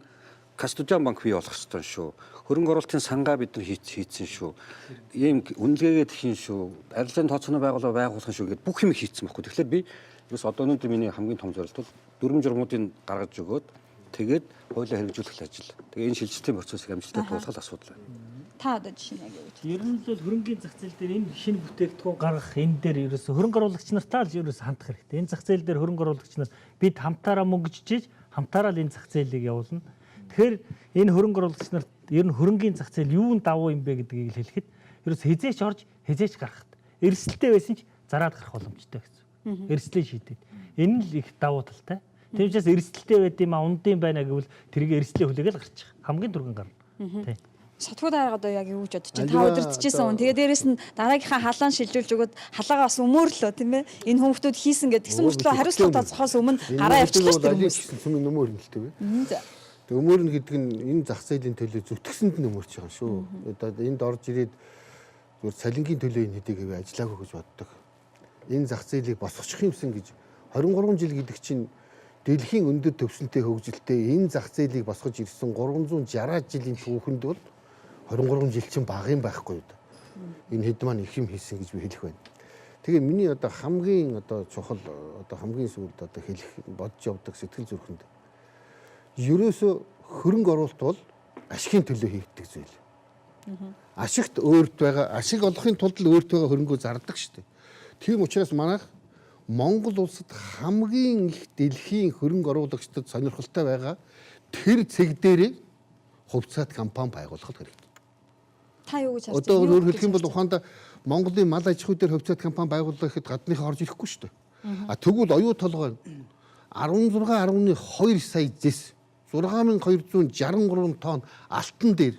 кастодиан банк бий болох ёстой шүү. Хөрөнгө оруулалтын сангаа бид нар хийцэн шүү. Ийм үнэлгээгээд хийн шүү. Арилжааны тооцооны байгууллага байгуулах шүү гэдээ бүх юм хийцэн байхгүй. Тэгэхээр би ерөөс одоо өнөөдөр миний хамгийн том зорилт бол дүрм журмуудыг гаргаж өгөөд тэгээд хуулиа хэрэгжүүлэх ажил. Тэгээ энэ шилжилтийн процессыг амжилттай туулах асуудал байна. Та одоо жишээ нь яг юу гэж? Ер нь л хөрөнгөний зах зээл дээр энэ шинэ бүтээгдэхүүн гаргах энэ дээр ерөөсө хөрөнгө оруулагч нартаа л ерөөсө хандах хэрэгтэй. Энэ зах зээл дээр хөрөнгө оруулагч нар бид хамтаараа мөнгө жижиж хамтаараа л энэ зах зээлийг явуулна. Тэгэхээр энэ хөрөнгө оруулагч нарт ер нь хөрөнгөний зах зээл юун давуу юм бэ гэдгийг л хэлэхэд ерөөсө хизээч орж хизээч гарахт. Эрсдэлтэй байсан ч зараад гарах боломжтой гэсэн. Эрсдлээ шийдээд. Энэ нь л их давуу талтай. Тийм учраас эрсдэлтэй байд юм а ундын байна гэвэл тэрийг эрсдлээ хүлээгээл гарчих. Хамгийн түргэн гарна. Тийм. Сотгоо дарга одоо яг юу гэж бодож чинь та удирдчихсэн хүн. Тэгээ дээрэс нь дараагийнхаа халаан шилжүүлж өгөөд халаагаа бас өмөөрлөө тийм ээ. Энэ хүмүүстүүд хийсэн гэдэг. Тэгсэн мөртлөө хариуцлага тооцохоос өмнө гараа явчихлаа шүү дээ хүмүүс. Сүмийн нөмөр нь л тийм ээ. Тэг өмөөрнө гэдэг нь энэ зах зээлийн төлөө зүтгэсэнд нь өмөрч байгаа шүү. Одоо энд орж ирээд зүгээр цалингийн төлөө энэ хэдийг хэвээ ажиллаагүй гэж боддог. Энэ зах зээлийг босгочих юмсан гэж 23 жил гэдэг чинь дэлхийн өндөр түвшинтэй хөгжилтэй энэ зах зээлийг босгож ирсэн 360 жилийн түүхэнд бол 23 жил чинь бага юм байхгүй юу. Энэ хэд маань их юм хийсэн гэж би хэлэх байна. Тэгээ миний одоо хамгийн одоо чухал одоо хамгийн сүүлд одоо хэлэх бодож явдаг сэтгэл зүрхэнд ерөөсөө хөрөнгө оруулалт бол ашигын төлөө хийгддэг зүйл. Ашигт өөрт байгаа ашиг олохын тулд л өөрт байгаа хөрөнгөө зардаг шүү дээ. Тийм учраас манайх Монгол улсад хамгийн их дэлхийн хөрөнгө оруулагчдад сонирхолтой байгаа тэр цэг дээрээ хувьцаат компани байгуулах хэрэгтэй. Та юу гэж харж байна? Одоо өөр хэлэх юм бол ухаанд Монголын мал аж ахуй дээр хувьцаат компани байгуулах гэхэд гадныхаа орж ирэхгүй шүү дээ. А тэгвэл оюу толгой 16.2 сая зэс 6263 тонн алтан дээр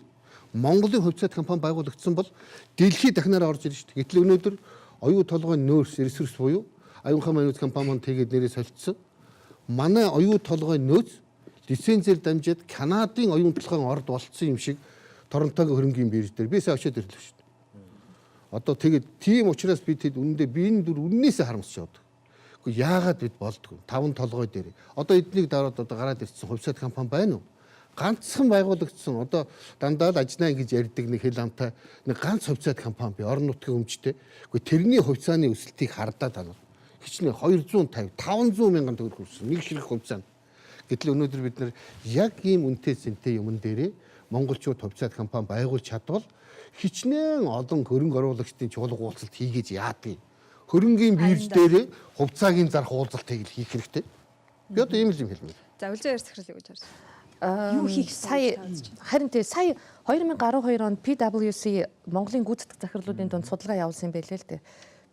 Монголын хувьцаат компани байгуулагдсан бол дэлхийд дахнаараа орж ирнэ шүү дээ. Гэтэл өнөөдөр оюу толгойн нөөц ресурс буюу Аюунхай манус компани маань тэгээд нэрээ солилцсон. Манай оюу толгойн нөөц лицензээр дамжаад Канадын оюун толгойн орд болцсон юм шиг Торонтогийн хөрөнгийн бирж дээр би сая очиод ирлээ шүү дээ. Одоо тэгээд тийм учраас би тэд үнэндээ би энэ дүр үннээсээ харамсч явдаг. Гэхдээ яагаад бид болдгоо? Таван толгой дээр. Одоо эднийг дараад одоо гараад ирсэн хувьцаат компани байна уу? Ганцхан байгуулагдсан одоо дандаа л ажнаа ингэж ярьдаг нэг хэл амтай нэг ганц хувьцаат компани би орон нутгийн өмчтэй. Гэхдээ тэрний хувьцааны өсөлтийг хардаа та нар хичнээн 250 500 мянган төгрөг хүрсэн нэг ширхэг хувьцаа. Гэтэл өнөөдөр бид нар яг ийм үнэтэй цэнтэй юмн дээрээ монголчууд хувьцаат компани байгуулж чадвал хичнээн олон хөрөнгө оруулагчдын чуулга уулзалт хийгээж яадаг. Хөрөнгийн бирж дээрээ хувьцаагийн зарах уулзалтыг л хийх хэрэгтэй. Би одоо ийм л юм хэлмээр. За үлзээ ярьж захирал юу гэж харж байна? Юу хийх сая харин тий сая 2012 онд PwC Монголын гүйцэтгэх захирлуудын дунд судалгаа явуулсан юм байлээ л дээ.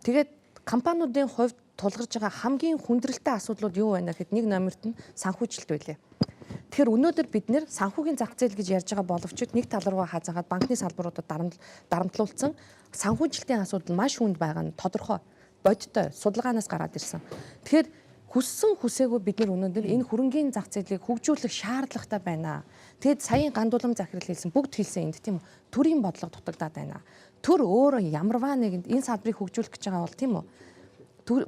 Тэгээд компаниудын хувьд тулгарч байгаа хамгийн хүндрэлтэй асуудлууд юу байна гэхэд нэг номерт нь санхүүжилт байлээ. Тэгэхээр өнөөдөр бид нэр санхүүгийн зах зээл гэж ярьж байгаа боловч нэг тал руугаа хазаагаад банкны салбаруудад дарамтлуулсан санхүүжилтийн асуудал маш хүнд байгаа нь тодорхой бодиттой судалгаанаас гараад ирсэн. Тэгэхээр Хүссэн хүсээгүй бид нар өнөөдөр энэ хөрөнгийн зах зээлийг хөгжүүлэх шаардлагатай байна. Тэгэд саяын гандуулам захирал хэлсэн, бүгд хэлсэн энд, тийм үү? Төрийн бодлого дутагдаад байна. Төр өөрөө ямарваа нэгэнд энэ салбарыг хөгжүүлэх гэж байгаа бол, тийм үү?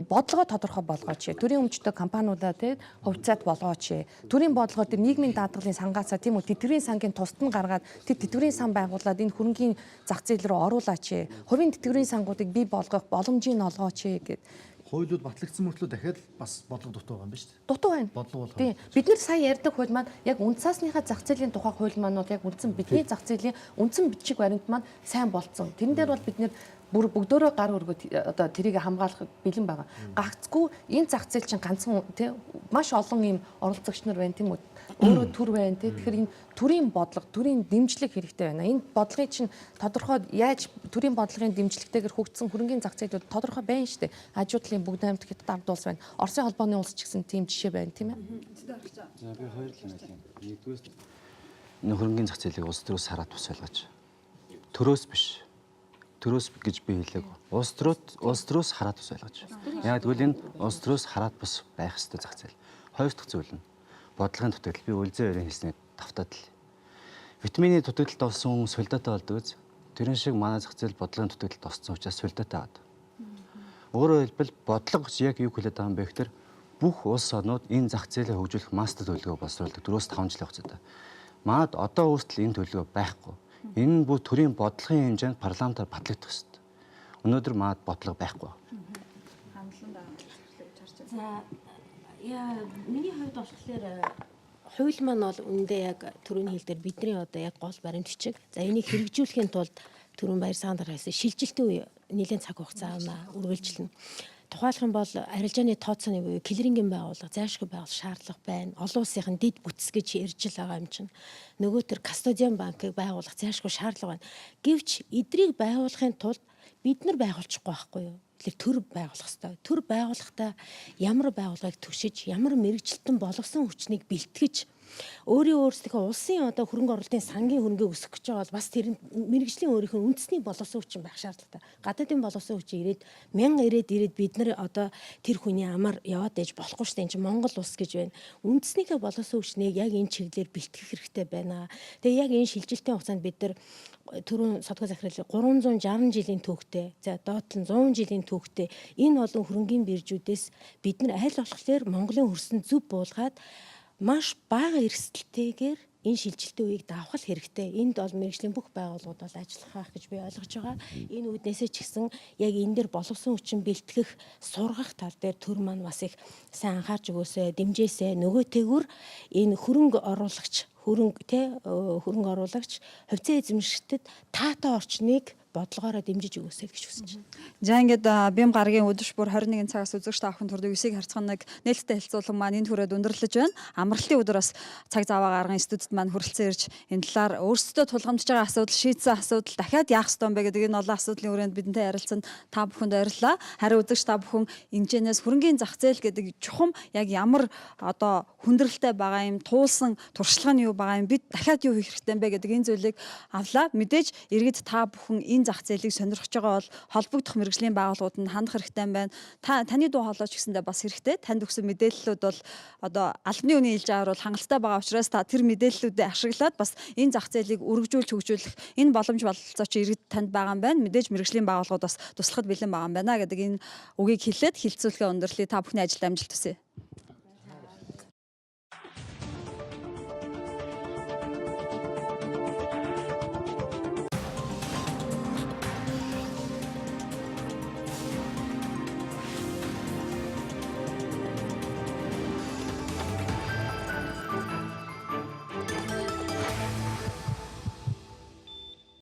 Бодлогоо тодорхой болгооч. Төрийн өмчтэй компаниудаа, тий, хувьцаат болгооч. Төрийн бодлогоор тэр нийгмийн даатгалын сангаасаа, тийм үү, тэтгэврийн сангийн тусад нь гаргаад тэр тэтгэврийн сан байгуулад энэ хөрөнгийн зах зээл рүү оруулаач. Хувийн тэтгэврийн сангуудыг бий болгох боломжийг олгооч гэд. Хуулиуд батлагдсан мөртлөө дахиад бас бодлого дутуу байгаа юм ба шүү дээ. Дутуу байна. Бодлого бол Тийм. Бид нар сая ярьдаг хууль маань яг үндсаасныхаа зах зээлийн тухай хууль маань бол яг үндсэн бидний зах зээлийн үндсэн бичиг баримт маань сайн болцсон. Тэрэн дээр бол бид нэр бүр бүгдөөрөө гар өргөд одоо тэрийг хамгаалах бэлэн байгаа. Гагцгүй энэ зах зээл чинь ганцхан, тий, маш олон ийм оролцогч нар байна, тийм үү? Өөрөө төр байна, тий. Тэгэхээр энэ төрийн бодлого, төрийн дэмжлэг хэрэгтэй байна. Энэ бодлогыг чинь тодорхой яаж төрийн бодлогын дэмжлэгтэйгээр хөгжсөн хөрөнгийн зах зээлүүд тодорхой байна шүү дээ. Хажуу талын бүгд аймаг Хятад ард улс байна. Оросын холбооны улс ч гэсэн тийм жишээ байна, тийм ээ. За, би хоёр л юм хэлье. Нэгдүгээр, энэ хөрөнгийн зах зээлийг улс төрөөс хараад тус ойлгож. Төрөөс биш. Төрөөс гэж би хэлээг. Улс төрөөс хараад тус ойлгож. Яг тэгвэл энэ улс төрөөс хараад бус байх ёстой зах зээл. Хоёр дахь зүйл нь бодлогын дутагдал. Би үлзээ өрийн хэлсний тавтаад л. Витамины дутагдалд орсон хүн солиотой болдог биз? Тэрэн шиг манай зах зээл бодлогын дутагдалд орсон учраас солиотой аваад. Өөрөөр хэлбэл, бодлого гэж яг юу хэлээд байгаа юм бэ гэхээр бүх улс орнууд энэ зах зээлээ хөгжүүлэх мастер төлөвлөгөө боловсруулдаг 4-5 жилийн хугацаатай. Манад одоо хүртэл энэ төлөвлөгөө байхгүй. Энэ нь бүх төрийн бодлогын хэмжээнд парламентаар батлагдах ёстой. Өнөөдөр манад бодлого байхгүй. За яа, миний хувьд болохоор хууль маань бол үндэ яг түрүүний хэл дээр бидний одоо яг гол баримт бичиг. За, энийг хэрэгжүүлэхийн тулд түрүүн баяр саан дараа хэлсэн шилжилтийн үе нэлээд цаг хугацаа авна, үргэлжлэнэ. Тухайлах юм бол арилжааны тооцооны буюу клирингийн байгууллага, зайлшгүй байгуулах шаардлага байна. Олон улсын дэд бүтц гэж ярьж л байгаа юм чинь. Нөгөө төр custodian банкыг байгуулах зайлшгүй шаардлага байна. Гэвч эдрийг байгуулахын тулд бид нар байгуулчихгүй байхгүй юу? Тэгэхээр төр байгуулах хэрэгтэй. Төр байгуулахдаа ямар байгууллагыг түшиж, ямар мэргэжилтэн боловсон хүчнийг бэлтгэж, өөрийн өөрсдийнхөө улсын одоо хөрөнгө оруулалтын сангийн хөрөнгөө өсгөх гэж байгаа бол бас тэр мэргэжлийн өөрийнх нь үндэсний боловсон хүчин байх шаардлагатай. Гадаадын боловсон хүчин ирээд, мянга ирээд ирээд бид нар одоо тэр хүний амар яваад ээж болохгүй шүү дээ. Энд чинь Монгол улс гэж байна. Үндэснийхээ боловсон хүчнийг яг энэ чиглэлээр бэлтгэх хэрэгтэй байна. Тэгээ яг энэ шилжилтийн хугацаанд бид нар түрүүн содгоо захирал 360 жилийн түүхтэй, за доод нь 100 жилийн түүхтэй энэ олон хөрөнгийн биржүүдээс бид нар аль болохоор Монголын хөрсөн зөв буулгаад маш бага эрсдэлтэйгээр энэ шилжилтийн үеийг давах хэрэгтэй. Энд бол мэргэжлийн бүх байгууллагууд бол ажиллах байх гэж би ойлгож байгаа. Энэ үүднээсээ ч гэсэн яг энэ дээр боловсон хүчин бэлтгэх, сургах тал дээр төр маань бас их сайн анхаарч өгөөсэй, дэмжээсэй. Нөгөө тэгүр энэ хөрөнгө оруулагч, хөрөнгө те хөрөнгө оруулагч, хувьцаа эзэмшигчдэд таатай орчныг бодлогоороо дэмжиж өгөөсэй гэж хүсэж байна. За, ингээд Бям гарагийн өдөш бүр 21 цагаас үзэгч та бүхэн төрдөг 9-ийг харьцах нэг нээлттэй хэлцүүлэн маань энэ хүрээд өндөрлөж байна. Амралтын өдөр бас цаг заваа гарган студид маань хүрэлцэн ирж, энэ талаар өөрсдөө тулгамдж байгаа асуудал, шийдсэн асуудал, дахиад яах ёстой юм бэ гэдэг энэ олон асуудлын хүрээнд бидэнтэй ярилцсан та бүхэнд баярлалаа. Харин үзэгч та бүхэн энэчнээс хөрөнгийн зах зээл гэдэг чухам яг ямар одоо хүндрэлтэй байгаа юм, туулсан туршлага нь юу байгаа юм, бид дахиад юу хийх хэрэгтэй юм бэ гэдэг энэ зүйлийг авлаа. Мэдээж иргэд та бүхэн энэ зах зээлийг сонирхож байгаа бол холбогдох мэргэжлийн байгууллагууд нь хандах хэрэгтэй юм байна. Та таны дуу хоолой ч гэсэндээ бас хэрэгтэй. Танд өгсөн мэдээллүүд бол одоо албаны үний хэлж байгаагаар бол хангалттай байгаа учраас та тэр мэдээллүүдээ ашиглаад бас энэ зах зээлийг өргөжүүлж хөгжүүлэх энэ боломж бололцоо чи иргэд танд байгаа юм байна. Мэдээж мэргэжлийн байгууллагууд бас туслахад бэлэн байгаа юм байна гэдэг энэ үгийг хэлээд хэлцүүлгээ өндөрлөе. Та бүхний ажилд амжилт хүсье.